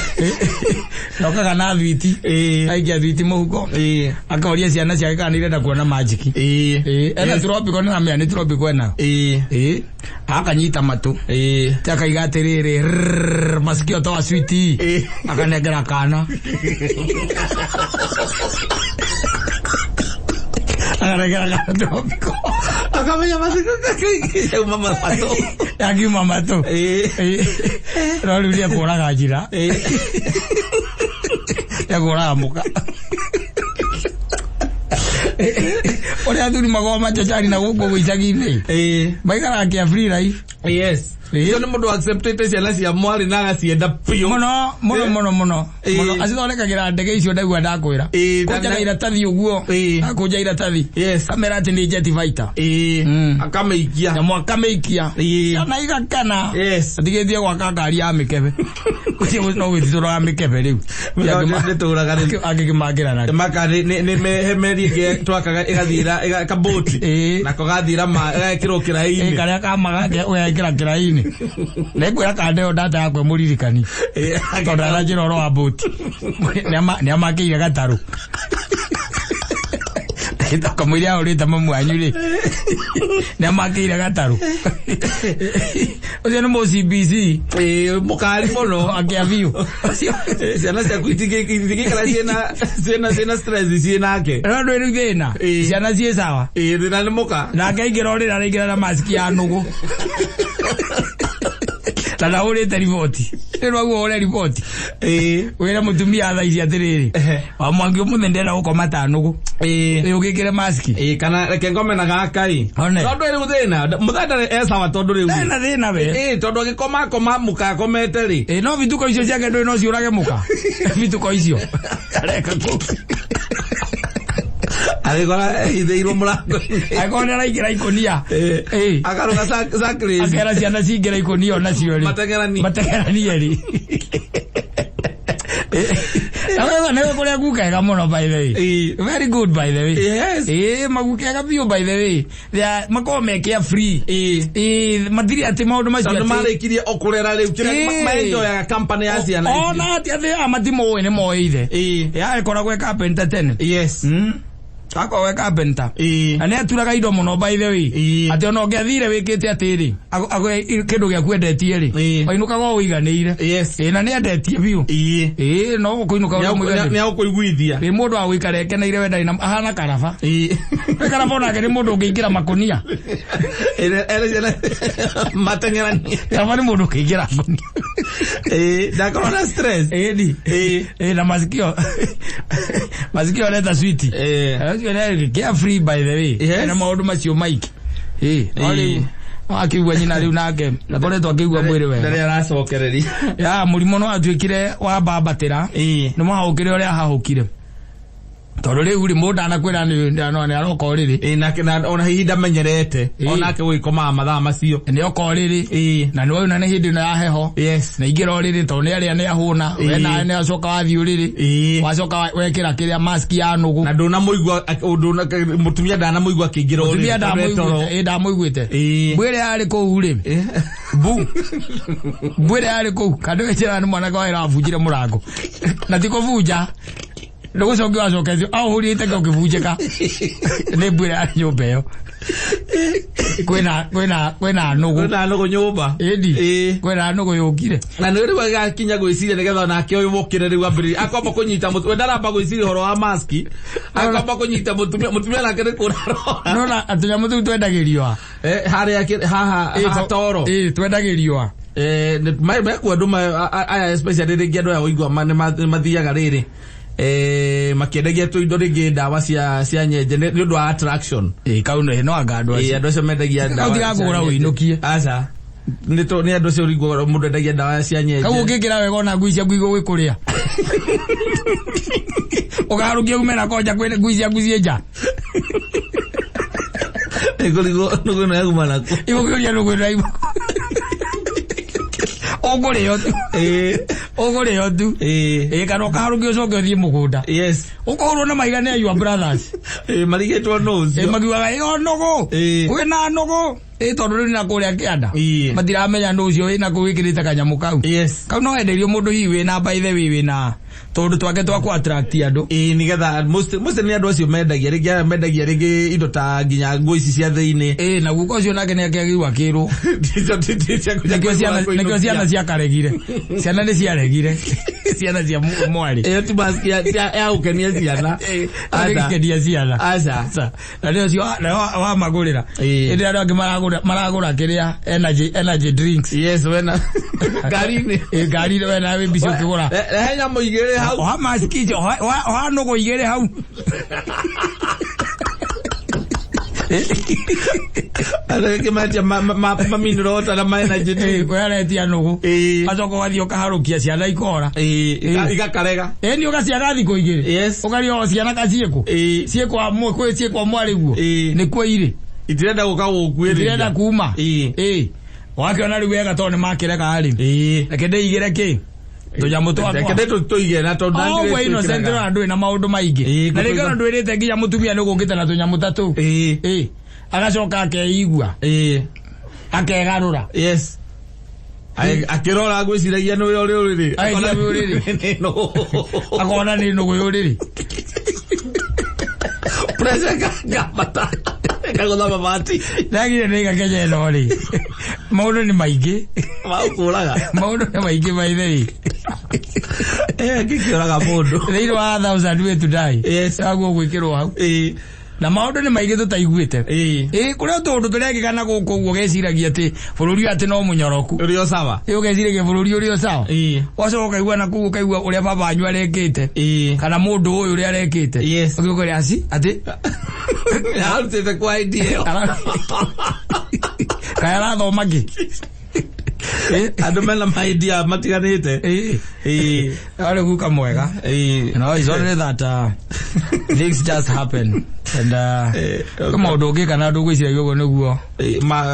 Nokaga na thwiti. Ĩĩ. Aikia thwiti mũhuko. Ĩĩ. Akoria ciana ciake kana nĩ irenda kuona majiki. Ĩĩ. Ĩĩ, ena tropical nĩ namenya nĩ tropical enayo. Ĩĩ. Ĩĩ, akanyita matũ. Ĩĩ. Ti akaiga atĩrĩrĩ, "Rrrr, masikio toa switi." Ĩĩ. Akanengera kana. Akanengera kana tropical. Akamenya mathiko yauma matũ. Yakiuma matũ. Ĩĩ. Ĩĩ. No rĩu nĩekũraga njĩra. Ĩĩ. Nĩekũraga mũka. Ũrĩa athuri makoragwo machachari na gũkũ icagi-inĩ. Ĩĩ. Maikaraga kĩa free life. Yes. Ĩĩ. Ũcio nĩ mũndũ acceptĩte ciana cia mwarĩ na agacienda biũ. Mũno mũno mũno mũno. Ĩĩ. Mũno acithondekagĩra ndege icio ndaigua ndakwĩra. Ĩĩ, Kũnjaga na- iratathi ũguo. Ĩĩ. Akũnja iratathi. Yes. Kamera atĩ nĩ jet fighter. Ĩĩ. Mm. Akamĩikia. Nyamũ akamĩikia. Ĩĩ. Ciana igakena. Yes. Atigĩtie gwaka ngari ya mĩkebe. Ũcio no gwĩtitũra wa mĩkebe rĩu. Nĩtũraga rĩu. Angĩkĩmangĩra nakĩo. Maka nĩ he meri ĩngĩ twakaga ĩgathiĩra kabũti. Ĩĩ. Nako gathira ma gagekĩrwo Ĩ kĩraĩ-inĩ. karĩa kamaga ũgekĩra kĩraĩ-inĩ. Nĩngwĩra kanda ĩyo ndata yakwa ĩmũririkani. Ĩĩ. Tondũ aranjĩra ũhoro wa mbũti. Nĩamakĩire gatarũ. Kamũira ahũrĩte mamu wanyu rĩ. Nĩamakĩire gatarũ. Ũcio nĩ mũ CBC. Ĩĩ, mũkari mũno. Akĩa biũ. Ũcio. Ciana ciaku itingĩikara ciĩna stress ciĩ nake. No ndwĩ rĩu thĩna. Ĩĩ. Ciana ciĩ sawa. Ĩĩ, thĩna nĩ mũka. Nake aingĩra ũrĩrĩ araingĩra na maski ya nũgũ. Na ndahũrĩte riboti. Rĩu waguo ũhũre riboti. Ĩĩ. Wĩre mũtumia thaa ici atĩrĩrĩ. Ehe. Wa mwangi ũmũthĩ ndĩrenda gũkoma ta nũgũ. Ĩĩ. Ĩ ũgĩkĩre maski. Ĩĩ, kana reke ngome na gaka ĩ. One. Tondũ rĩu thĩna, mũthenya ndarĩ e sawa tondũ rĩu. Ndarĩ na thĩna we. Ĩĩ, tondũ agĩkoma akoma mũka akomete rĩ. Ĩ no bituko icio ciake ndũĩ no ciũrage mũka. Bituko icio. Areka kũu. Agĩkora ehithĩirwo mũrango-inĩ. Angĩkorwo nĩ araingĩra ikũnia. Ĩĩ. Ĩĩ. Akarũga sack race. Akera ciana cingĩra ikũnia onacio rĩ. Mateng'eranie. Mateng'eranie rĩ. Na wewe kũrĩa gukega mũno by the way. Ĩĩ. Very good by the way. Yes. Ĩĩ magukega biũ by the way. They are makoragwo me carefree. Ĩĩ. Ĩĩ matirĩ atĩ maũndũ macio Tondũ atĩ- marĩkirie o kũrera rĩu kĩrĩa Ĩĩ. maenjoyaga company ya ciana ici. Ona atĩ atĩ aya matimũĩ nĩ moĩ ithe. Ĩĩ. Ya ĩkoragwo e carpenter tene. Yes. Akoragwo e carpenter. Ĩĩ. Na nĩ aturaga indo mũno by the way. Ĩĩ. Atĩ ona ũngĩathire wĩkĩte atĩrĩ, kĩndũ gĩaku endetie rĩ, Ĩĩ. wainũkaga o ũiganĩire. Yes. Ĩĩ na nĩ endetie biũ. Ĩĩ. Ĩĩ no kũinũka ũrĩa mũiganĩru. Nĩ agũkũiguithia. Ĩ mũndũ wa gũikara ekeneire we ndarĩ na ahana karaba. Ĩĩ. Wĩ karaba onake nĩ mũndũ ũngĩingĩra makũnia. Ere ciana mateng'eranie. Karaba nĩ mũndũ ũngĩingĩra ngũnia. Ĩĩ, ndakorwo na stress. Ĩĩ ni. Ĩĩ. Ĩĩ na masikio. Masikio areta switi. Ĩĩ. Ũcio nĩ carefree by the way. Yes. Na maũndũ macio maingĩ. Ĩĩ. No rĩu no akĩigua nyina rĩu nake ndakoretwo akĩigua mwĩrĩ wega. Ndarĩ aracokereria. Ya mũrimũ no atuĩkire wa mbambatĩra. Ĩĩ. Nĩ mwahũkire ũrĩa ahahũkire. Tondũ rĩu rĩ, mũndũ ndanakwĩra nĩ aroka ũrĩrĩ. Ĩ, nake na ona hihi ndamenyerete. Ĩ. Onake gũgĩkomaga mathaa macio. Nĩ oka ũrĩrĩ. Ĩ. Na nĩ wauna nĩ hĩndĩ ĩno ya heho. Yes. Na ingĩra ũrĩrĩ tondũ nĩ arĩa nĩ ahũna. Ĩ. We nawe nĩ acoka wathiĩ ũrĩrĩ. Ĩ. Wacoka wekĩra kĩrĩa mask ya nũgũ. Na ndũnamũigua, mũtumia ndanamũigua akĩingĩra ũrĩrĩ. Mũtumia tondũ e toro. ndamũiguĩte. Ĩ, ndamũiguĩte. Ĩ. Mbwĩre yarĩ kũu rĩ. Ĩ. Bu. Mbwĩre yarĩ kũu. Kandũ ĩcera nĩ mwanake wa wĩra wabunjire mũrango. Na ti kũbunja. Ndũgũcokia wacoketio. Aũhũrire iteke ũkĩbunjĩka. Nĩ mbwĩre yarĩ nyũmba ĩyo. Kwĩna nũgũ. Kwĩna nũgũ nyũmba. Ĩndi. Ĩ. Kwĩna nũgũ yũkire. Na nĩ rĩu agakinya gwĩciria nĩgetha onake ũyũ wokĩre rĩu ambĩrĩrie akwamba kũnyita mũtumia, we ndaramba gwĩciria ũhoro wa maski, akwamba kũnyita mũtumia, mũtumia nake nĩ kũrarora. Nona tũnyamũ tũu twendagĩrio a. Harĩa haha haha toro. Ĩ, twendagĩrio a. Mekuo andũ aya especially rĩngĩ andũ aya ũigua nĩ mathiaga rĩrĩ. Makĩendagia tũindo rĩngĩ ndawa cia nyenje nĩ ũndũ wa attraction. Ĩ, kau nĩ no anga andũ acio. Andũ acio mendagia ndawa. Kau tigakũgũra ũinũkie. Aca. Nĩ andũ acio ũrigwo mũndũ endagia ndawa cia nyenje. Kau ũngĩkĩra wega ona ngui ciaku igũgĩkũrĩa. Ũkaharũkia ume na konja kwĩ ngui ciaku ciĩ nja. Ĩkũrigwo nũgũ ĩno yauma nakũ. Igũkĩũria nũgũ ĩno yauma. Ũkũrĩo tu. Ũkũrĩo tu. Ĩ, kana ũkaharũkia ũcoke ũthiĩ mũgũnda. Yes. Ũkũhũrwo na maiga nĩ your brothers. Ĩ, marigĩtwo nũ ũcio. Ĩ, makiugaga ĩyo nũgũ. Ĩ. Kwĩna nũgũ. Ĩ, tondũ rĩu na kũrĩa kĩanda. Ĩ. Matiramenya nũ ũcio wĩna kũu wĩkĩrĩte kanyamũ kau. Yes. Kau no enderio mũndũ hihi wĩna by the way wĩna tũndũ twake twa kũ attract andũ. Ĩ, nĩgetha most nĩ andũ acio mendagia rĩngĩ aya mendagia rĩngĩ indo ta nginya nguo ici cia thĩinĩ. Ĩ, na guka ũcio nake nĩ akĩagĩrĩirwo akĩrwo. Nĩkĩo ciana ciakaregire. Ciana nĩ ciaregire. Ciana cia mwarĩ. Ĩyo ti mask ya gũkenia ciana. Gũkenia ciana. Aca. Na nĩ ũcio wamagũrĩra. Ĩndĩ andũ angĩ maragũra kĩrĩa energy drinks. Yes, wena. Ngari-inĩ. Ĩ, ngari-inĩ wena wĩ mbici ũkĩgũra. Rehe nyamũ igĩrĩ hau. Oha mask icio, oha nũgũ igĩrĩ hau. Andũ angĩ mendia ma mineral water na ma energy drink. Ĩ, aretia nũgũ. Acoka ũgathiĩ ũkaharũkia ciana ikora. Ĩ, igakarega. Ĩ, nĩ ũgaciaga thikũ igĩrĩ. Yes. Ũkaria o ciana kaciĩkũ. Ĩ. Ciĩkwa mwarĩ guo. Ĩ. Nĩkuo irĩ. Itirenda gũka gũkuĩrĩria. Itirenda kuma. Ĩ. Ĩ. Wakĩona rĩu wega tondũ nĩ makĩrega rĩ. Ĩ. Reke ndĩigĩre kĩ? Tũnyamũ twakwa. Reke tũige na tondũ Ũguo Innocent na ndũrĩ na maũndũ maingĩ. Na rĩngĩ ona ndwĩrĩte nginya mũtumia nĩ gũkĩte na tũnyamũ ta tũu. Ĩ. Agacoka akeigua. Ĩ. Akegarũra. Yes. Akĩrora gwĩciragia nĩ ũrĩa ũrĩ ũrĩrĩ. Akona nĩ ũrĩrĩ. Akona nĩ nũgũ ũrĩrĩ. Pressure ngambata. Kagũtha mabati. Ndagire nĩ gakenya ĩno rĩ. Maũndũ nĩ maingĩ. Magũkũraga. Maũndũ nĩ maingĩ maithe rĩ. Ngĩkĩũraga mũndũ. Thĩinĩ wa 1000 way to die. Yes. Aguo gwĩkĩrwo hau. Ĩ. Na maũndũ nĩ maingĩ tũtaiguĩte. Ĩ. Kũrĩa tũndũ tũrekĩka na gũkũ ũguo ũgeciragia atĩ bũrũri ũyũ atĩ no mũnyoroku. Ũrĩ o sawa. Ĩ, ũgeciragia bũrũri ũrĩ o sawa. Ĩ. Wacoka ũkaigua na kũu ũkaigua ũrĩa baba wanyu arekĩte. Ĩ. Kana mũndũ ũyũ ũrĩa arekĩte. Yes. Ũgĩũka aci atĩ Arutĩte kwa idea ĩyo. Kaĩ arathoma kĩ? Andũ mena ma idea matiganĩte. Ĩ. Ĩ. Arĩ guka mwega. Ĩ. You know, it's only that things just happen. And maũndũ ũngĩka na andũ gwĩciragia ũguo nĩguo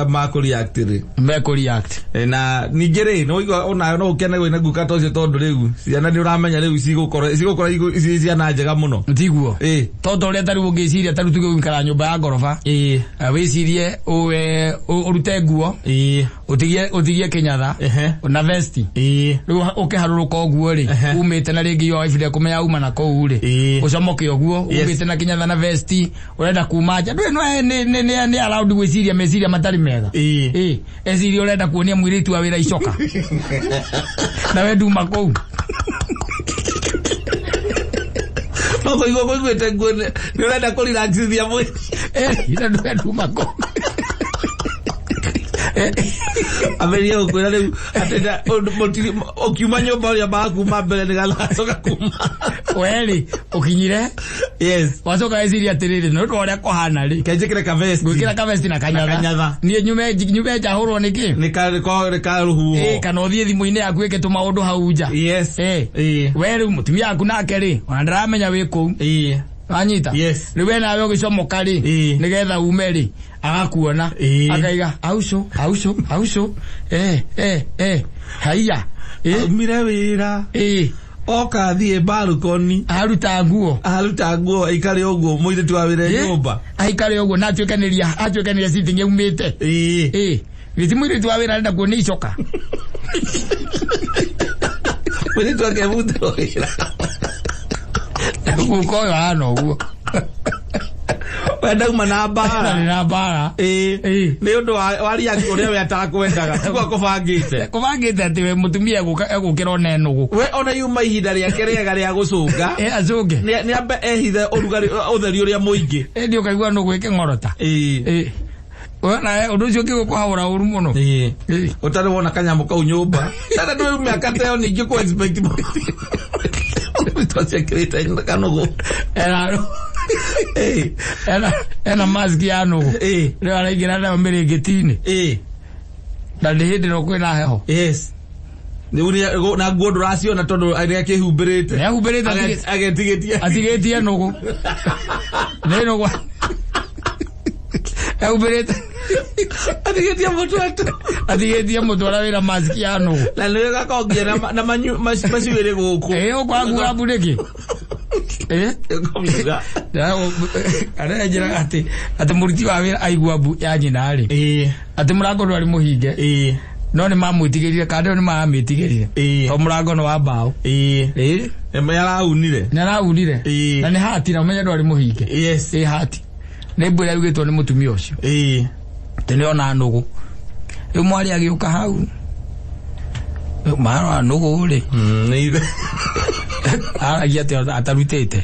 Ma kũ react rĩ. Mekũ react. Na ningĩ rĩ, nĩ ũigua ona no ũkene wĩna guka ta ũcio tondũ rĩu ciana nĩ ũramenya rĩu cigũkorwo ciĩ ciana njega mũno. Tiguo. Ĩ. Tondũ ũrĩa tarĩu ũngĩciria tarĩu tuge gũikara nyũmba ya ngoroba. Ĩ. Wĩcirie ũrute nguo. Ĩ. Ũtigie kĩnyatha. Na vesti. Ĩ. Rĩu ũkĩharũrũka ũguo rĩ, umĩte na rĩngĩ yo wife ndekũmenya uma na kũu rĩ. Ĩ. Ũcomoke ũguo, umĩte na kĩnyatha na vesti, ũrenda kuma nja. Ndũĩ no nĩ allowed gwĩciria meciria matarĩ mega. Ĩ. Ĩ. Eciria ũrenda kuonia mũirĩtu wa wĩra icoka. Na we nduma kũu. No kũigua kũiguĩte nguo nĩ ũrenda kũrelaxithia mwĩrĩ. Ĩ, na ndũĩ nduma kũu. Ambĩrĩria gũkwĩra rĩu atĩ ũkiuma nyũmba ũrĩa makuma mbere nĩgetha wacoka kuma. We rĩ, ũkinyire? Yes. Wacoka weciria atĩrĩrĩ, nĩ ũndũ wa ũrĩa kũhana rĩ. Kenjĩkĩre ka vest. Ngwĩkĩra ka vest na kanyatha. Kanyatha. Niĩ nyume nja hũrwo nĩ kĩ? Nĩ ka rũhuho. Ĩ, kana ũthiĩ thimũ-inĩ yaku wĩke tũmaũndũ hau nja. Yes. Ĩ. Ĩ. We rĩu mũtumia waku nake rĩ, ona ndaramenya wĩ kũu. Ĩ. Wanyita? Yes. Rĩu we nawe ũgĩcomoka rĩ, Ĩĩ. nĩgetha ume rĩ, agakuona. Ĩĩ. Akaiga auco auco auco, eh eh eh, haiya. Ĩĩ. Aumire wĩra. Ĩĩ. Oka athiĩ balcony. Aruta nguo. Aruta nguo aikare ũguo mũirĩtu wa wĩra Ĩĩ. nyũmba. Aikare ũguo na atuĩkanĩria sitting yaumĩte. Ĩĩ. Ĩĩ. Gĩti mũirĩtu wa wĩra arenda kuona icoka. Mũirĩtu akebutĩrwo wĩra. Guka ũyũ ahana ũguo. We ndauma na mbara. Ndarĩ na mbara. Ĩĩ. Ĩĩ. Nĩ ũndũ wa react ũrĩa we atakwendaga. Tiguo akũbangĩte. Kũbangĩte atĩ we mũtumia egũkĩra ona enũgũ. We ona yuma ihinda rĩake rĩega rĩa gũcũnga. Ĩ acũnge. Nĩ ambe ehithe ũrugarĩ ũtheri ũrĩa mũingĩ. Ĩndĩ ũkaigua nũgũ ĩkĩng'orota. Ĩĩ. Ĩĩ. Wona ũndũ ũcio ũngĩgũkũhaũra ũru mũno. Ĩĩ. Ĩĩ. Ũtarĩ wona kanyamũ kau nyũmba. Tata ndũĩ mĩaka ta ĩyo ningĩ kũ expect mũirĩtu aciĩkĩrĩte kanũgũ. Ena Ĩĩ. ena mask ya nũgũ. Ĩĩ. Rĩu araingĩra nayo mĩrĩngĩti-inĩ. Ĩĩ. Na nĩ hĩndĩ ĩno kwĩna heho. Yes. Rĩu na nguo ndũraciona tondũ arĩa akĩhumbĩrĩte. Nĩahumbĩrĩte Agetigĩtie. atigĩtie nũgũ. Nĩ nũgũ. Ahumbĩrĩte. Atigĩtie mũtwe tu. Atigĩtie mũtwe ũrĩa wĩna mask ya nũgũ. Na nĩwe gakongia na macuĩrĩ gũkũ. Ĩĩ ũkwaga mbu nĩkĩ? Ĩĩ. Ũkomiuga. Arĩa njĩraga atĩ mũruti wa wĩra aigua mbu ya nyina rĩ. Ĩĩ. Atĩ mũrango ndwarĩ mũhinge. Ĩĩ. No nĩ mamwĩtigĩrire kana nĩ maramĩtigĩrire. Ĩĩ. To mũrango nĩ wa mbaũ. Ĩĩ. Ĩĩ. Nĩ araunire. Nĩ araunire. Ĩĩ. Na nĩ hati na ũmenye ndwarĩ mũhinge. Yes. Ĩĩ hati. Nĩ mbu ĩrĩa yugĩtwo nĩ mũtumia ũcio. Ĩĩ. Atĩ nĩ ona nũgũ. Rĩu mwarĩ agĩũka hau. Marora nũgũ rĩ. Nĩ ithe. Aragia atĩ atarutĩte.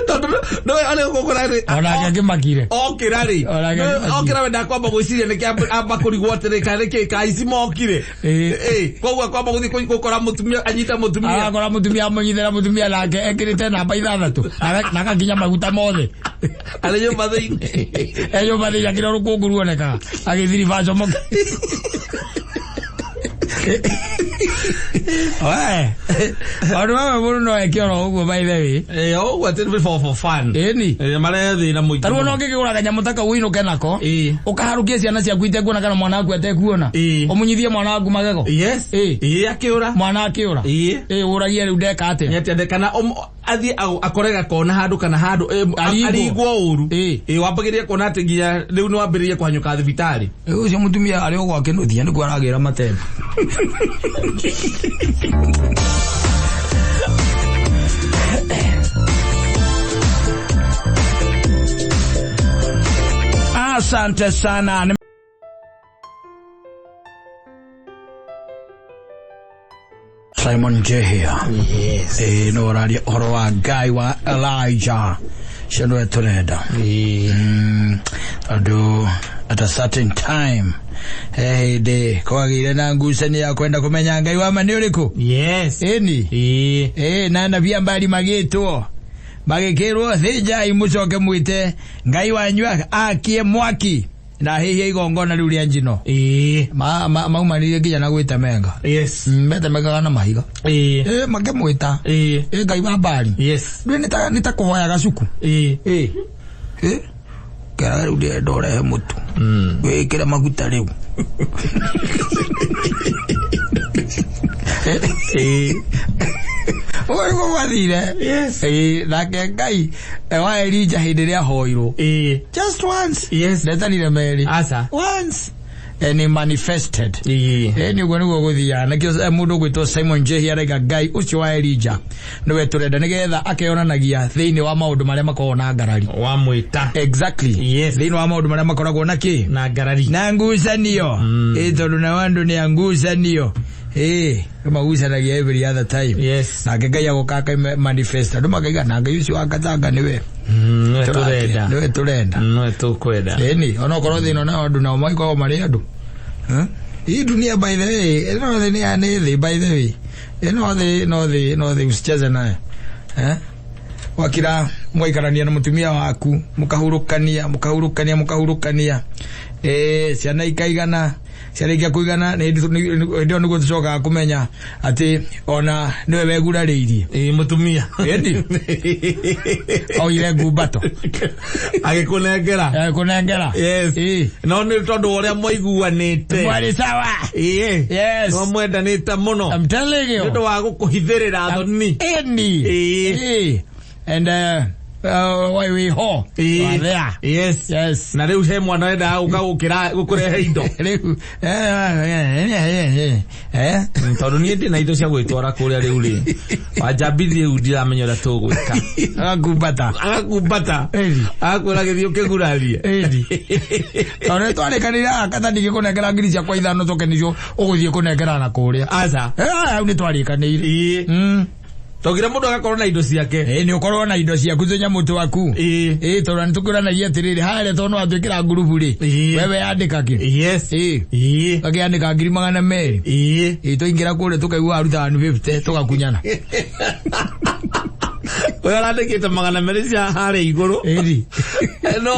Tondũ nĩwe arĩ gũkũra rĩ. Onake akĩmakire. Okĩra rĩ. Onake akĩmakire. Okĩra we ndakwamba gwĩciria nĩkĩ amba kũrigwo atĩrĩ kana nĩkĩ ka ici mokire. Ĩĩ. Ĩĩ. Koguo akwamba gũthiĩ gũkora mũtumia anyita mũtumia. Arakora mũtumia amũnyitĩra mũtumia nake ekĩrĩte namba 6 na agakinya maguta mothe. Arĩ nyũmba thĩinĩ. E nyũmba thĩinĩ akĩrĩa rũkũngũ ruonekaga agĩthiriba acomoke. We, maũndũ mamwe mũndũ no eke oro ũguo by the way. Ĩĩ ũguo atĩ for fun. Ĩni. Ĩĩ marehe thĩna mũingĩ. Ta rĩu ona ũngĩkĩgũra kanyamũ ta kau ũinũke nako. Ĩĩ. Ũkaharũkie ciana ciaku itekuona kana mwana waku atekuona. Ĩĩ. Ũmunyithie mwana waku magego. Yes. Ĩĩ. Ĩĩ akĩũra. Mwana akĩũra. Ĩĩ. Ĩĩ ũragie rĩu ndeka atĩa. Nĩ atĩa kana athiĩ akore gakona handũ kana handũ Arigwo. arigwo ũru. Ĩĩ. Ĩĩ wambagĩrĩria kuona atĩ nginya rĩu nĩ wambĩrĩria kũhanyũka thibitarĩ. Ũcio mũtumia arĩ o gwake nũthia nĩkuo aragĩra matembe. Asante sana. Simon Njehia. Yes. Ĩĩ no ũraria ũhoro wa Ngai wa Elijah. Ũcio nĩwe tũrenda. Tondũ at a certain time he hĩndĩ kwagĩire na ngucanio ya kwenda kũmenya Ngai wa ma nĩ ũrĩkũ. Yes. Ĩni. Ĩĩ. Ĩĩ na anabii a Baali magĩtwo magĩkĩrwo thĩnjai mũcoke mwĩte Ngai wanyu akie mwaki na hĩhie igongona rĩu rĩa njino. Ĩĩ. Maumanire nginya na gwĩtemenga. Yes. Metemengaga na mahiga. Ĩĩ. Ĩĩ makĩmwĩta. Ĩĩ. Ĩĩ Ngai wa Baali. Yes. Rĩu nĩ ta kũhoya gacuku. Ĩĩ. Ĩĩ. Ĩĩ. Kera rĩu ndĩrenda ũrehe mũtu. Wĩkĩre maguta rĩu. Ĩĩ. Ũguo nĩguo gwathire. Yes. Ĩĩ nake Ngai wa Elijah hĩndĩ ĩrĩa ahoirwo. Ĩĩ. Just once. Yes. Ndetanire merĩ. Aca. Once. And he manifested. Ĩĩ. Ĩĩ nĩ ũguo nĩguo gũthiaga. Nakĩo mũndũ ũgwĩtwo Simon Njehia araiga Ngai ũcio wa Elijah nĩwe tũrenda nĩgetha akeyonanagia thĩinĩ wa maũndũ marĩa makoragwo na ngarari. Wamwĩta. Exactly. Yes. Thĩinĩ wa maũndũ marĩa makoragwo na kĩ? Na ngarari. Na ngucanio. Ĩĩ tondũ nao andũ nĩ a ngucanio. Ĩĩ magucanagia every other time. Yes. Nake Ngai agoka aka manifest. Andũ makaiga na Ngai ũcio wa Katanga nĩwe. Nĩwe tũrenda. Nĩwe tũrenda. Nĩwe tũkwenda. Ĩni onokorwo thĩna nao andũ nao magĩkoragwo marĩ andũ. Hii dunia by the way, ĩno thĩ nĩ nĩ thĩ by the way. Ĩno thĩ no thĩ no thĩ usicheze nayo. Wakira mwaikarania na mũtumia waku mũkahurũkania mũkahurũkania mũkahurũkania. Ciana ikaigana Ciarĩkia kũigana nĩ hĩndĩ ĩyo nĩguo tũcokaga kũmenya atĩ ona nĩwe wegurarĩirie. Ĩĩ, mũtumia. Ĩni. Oire ngumbato. Agĩkũnengera. Kũnengera. Yes. Ĩĩ. No nĩ tondũ wa ũrĩa mwaiguanĩte. Mwarĩ sawa. Ĩĩ. Yes. No mwendanĩte mũno. I'm telling you. Nĩ ũndũ wa gũkũhithĩrĩra thoni. Ĩni. Ĩĩ. Ĩĩ. And why we ho. Ĩĩ. You are there. Yes. Yes. Na rĩu he mwana wendaga gũka gũkĩra gũkũrehe indo. Rĩu eh, eh, eh. Tondũ niĩ ndĩ na indo cia gwĩtwara kũrĩa rĩu rĩ. Wanjambirie rĩu ndiramenya ũrĩa tũgwĩka. Agakumbata. Agakumbata. Ĩni. Agakwĩra gĩthiĩ ũkĩgurarie. Ĩni. Tondũ nĩ twarĩkanĩire akata ndingĩkũnengera ngiri ciakwa ithano tũke nĩcio ũgũthiĩ kũnengera na kũrĩa. Aca. Eh, hau nĩ twarĩkanĩire. Ĩĩ. Tongire mũndũ agakorwo na indo ciake. Ĩĩ nĩ ũkorwo na indo ciaku tũnyamũ twaku. Ĩĩ. Ĩĩ tondũ nĩ tũkĩũranagia atĩrĩrĩ harĩa tondũ no watwĩkĩra ngurubu rĩ. Ĩĩ. Wewe yandĩka kĩ. Yes. Ĩĩ. Ĩĩ. Ũgakĩandĩka 200,000. Ĩĩ. Ĩĩ twaingĩra kũrĩa tũkaigua aruta 150 tũgakunyana. Ũyũ arandĩkĩte 200 cia harĩa igũrũ. Ĩni. No,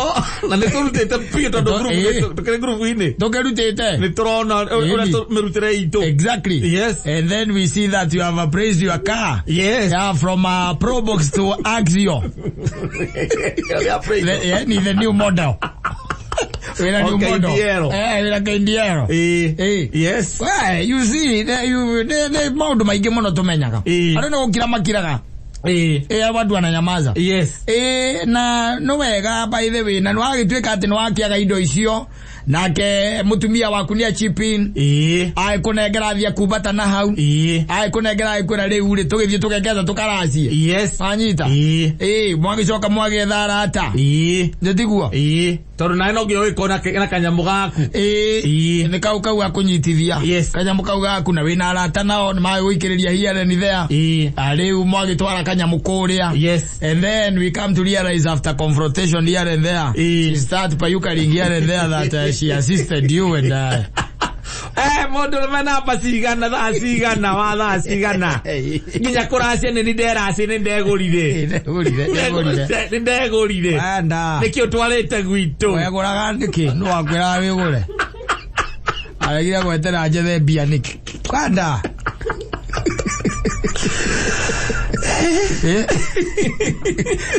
na nĩ tũrutĩte biũ tondũ Ĩĩ. tũkĩrĩ ngurubu-inĩ. Tũkĩrutĩte. Nĩ tũrona ũrĩa Ĩni. mĩrutĩre itũ. Exactly. Yes. And then we see that you have appraised your car. Yes. Yeah, from Probox to Axio. The, yeah, ni the new model. Wĩna new Okay, model. KDL. Eh, wĩna KDL. Ĩĩ. Ĩĩ. Yes. Well, you see, the maũndũ maingĩ mũno tũmenyaga. Ĩĩ. Andũ nĩ gũkira makiraga. Ĩĩ. Ĩĩ, watu wananyamaza. Yes. Ĩĩ, na nĩ wega by the way, na nĩ wagĩtuĩka atĩ nĩ wakĩaga indo icio, nake mũtumia waku nĩ achip in. Ĩĩ. Agĩkũnengera athiĩ akumbata na hau. Ĩĩ. Agĩkũnengera agĩkwĩra rĩu rĩ tũgĩthiĩ tũkengeza tũkaracie. Yes. Wanyita? Ĩĩ. Ĩĩ, mwagĩcoka mwagĩetha arata. Ĩĩ. Nĩ tiguo? Ĩĩ. Tondũ nawe no nginya ũgĩkorwo na kanyamũ gaku. Ĩĩ. Ĩĩ. Nĩ kau kau gakũnyitithia. Yes. Kanyamũ kau gaku na wĩna arata nao nĩ magũikĩrĩria here and there. Ĩĩ. Na rĩu mwagĩtwara kanyamũ kũrĩa. Yes. And then we come to realize after confrontation here and there, Ĩĩ. she start payukaring here and there that she assisted you and Eh, mũndũ ũrũme namba cigana thaa cigana wa thaa cigana nginya kũracia nĩ nderacia nĩ ndegũrire. Ndegũrire, ndegũrire. Nĩ ndegũrire. Anda. Nĩkĩ ũtwarĩte gwitũ? Wegũraga nĩkĩ? Nũ wakwĩraga wĩgũre? Aregire gwetera njethe mbia nĩkĩ? Kwanda. Eh?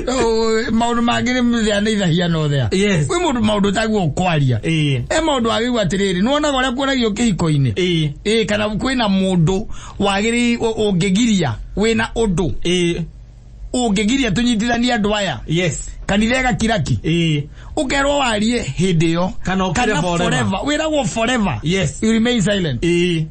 Oh, maũndũ mangĩ nĩ mũthea nĩ ithahia no thea. Yes. Kwĩ mũndũ maũndũ taguo ũkwaria. Ĩĩ. E maũndũ wagĩrĩirwo atĩrĩrĩ, nĩwonaga ũrĩa kwaragio kĩhiko-inĩ. Ĩĩ. Ĩĩ, kana kwĩna mũndũ wagĩrĩirwo ũngĩgiria wĩna ũndũ Ĩĩ. ũngĩgiria tũnyitithanie andũ aya. Yes. Kanitha ĩgakiraki. Ĩĩ. Ũkerwo warie hĩndĩ ĩyo. Kana ũkire forever. Wĩragwo forever. Yes. You remain silent. Ĩĩ.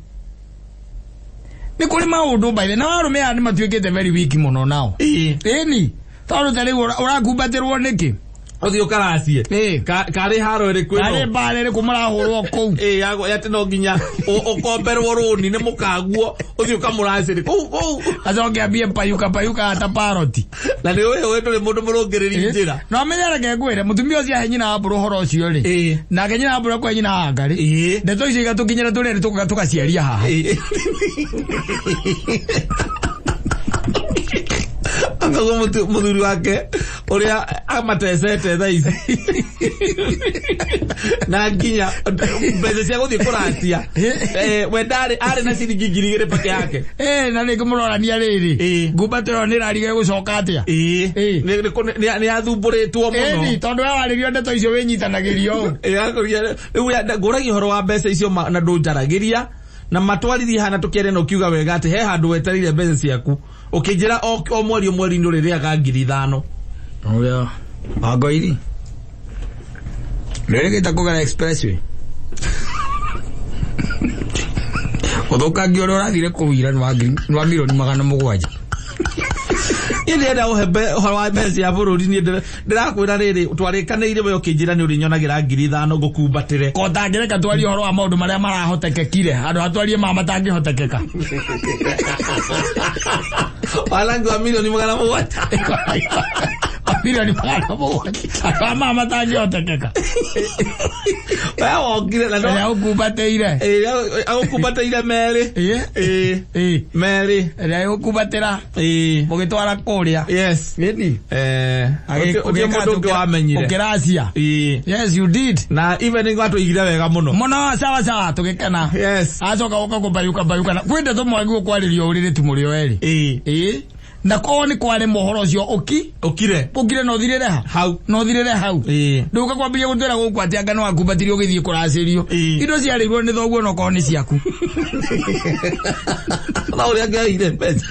Nĩ kũrĩ maũndũ by the na arũme aya nĩ matuĩkĩte very weak mũno nao. Ĩĩ. Ĩni. Tondũ ta rĩu ũrakumbatĩrwo nĩkĩ? Ũthiĩ ũkaracie. Ĩĩ. Karĩ haro ĩrĩkũ ĩno? Karĩ mbara ĩrĩkũ mũrahũrwo kũu? Ĩĩ, atĩ no nginya ũkomberwo rũni nĩ mũkaguo ũthiĩ ũkamũracĩre kũu kũu. Acoke ambie payuka payuka ta paroti. Na nĩ ũyũ we ndũrĩ mũndũ mũrũngĩrĩri njĩra. No amenye reke ngwĩre mũtumia ũcio ahe nyina wa mbũrũ ũhoro ũcio rĩ. Ĩĩ. Nake nyina wa mbũrũ akwe nyina wa ngarĩ. Ĩĩ. Ndeto icio igatũkinyĩra tũrĩ erĩ tũgaciaria haha. Ĩĩ. Akaguo mũthuri wake ũrĩa amatecete thaa ici na nginya mbeca cia gũthiĩ kũracia. We ndarĩ arĩ na ciringi 2,000 peke yake. Na rĩngĩ mũrorania rĩrĩ. Ĩĩ. Ngumbato ĩyo nĩ ĩrariga ĩgũcoka atĩa? Ĩĩ. Ĩĩ. Nĩ athumbũrĩtwo mũno. Ĩni, tondũ we warĩrio ndeto icio wĩnyitanagĩrio ũũ. Ĩĩ, akũria, rĩu ngũragia ũhoro wa mbeca icio na ndũnjaragĩria na matwarithie hana tũkĩaria na ũkiuga wega atĩ he handũ wetereire mbeca ciaku ũkĩnjĩra o mweri o mweri nĩ ũrĩrĩaga 5,000. Ũrĩa wangoiri nĩrĩgĩte kũgera expressway ũthũkangia ũrĩa ũrathire kũu ira nĩ wa 700,000,000. Niĩ ndĩrenda ũhe ũhoro wa mbeca cia bũrũri. Niĩ ndĩrakwĩra rĩrĩ twarĩkanĩire we ũkĩnjĩra nĩ ũrĩnyonagĩra 5,000 ngũkumbatĩre. Ko tangĩreka twarie ũhoro wa maũndũ marĩa marahotekekire handũ hatwarie ma matangĩhotekeka. Wanangi wa 700,000,000. Milioni 700. Andũ a mama matangĩhotekeka. We wokire na Ĩrĩa no ũkumbatĩire. Agũkumbatĩire merĩ. Ĩĩ. Ĩĩ. Ĩĩ. Merĩ. Ĩrĩa ĩgũkumbatĩra. Ĩĩ. Mũgĩtwara kũrĩa. Yes. Ĩni. Ũtio mũndũ ũngĩ wamenyire. Ũkĩracia. Ĩĩ. Yes, you did. Na even nĩgwatũigire wega mũno. Mũno sawa sawa tũgĩkena. Yes. Acoka gũka kũmbayũka mbayũka na kwĩ ndeto mwagĩrĩirwo kwarĩrio ũrĩrĩ tu mũrĩ o erĩ. Ĩĩ. Ĩĩ. Na korwo nĩ kwarĩ mohoro ũcio ũki Ũkire. ũkire na ũthirĩre ha Hau. na ũthirĩre hau. Ĩĩ. Ndũka kwambĩrĩria gũtwĩra gũkũ atĩ anga nĩwakumbatĩrio ũgĩthiĩ kũracĩrio. Ĩĩ. Indo ciarĩirwo nĩ thoguo na okorwo nĩ ciaku. No ũrĩa angĩaheire mbeca.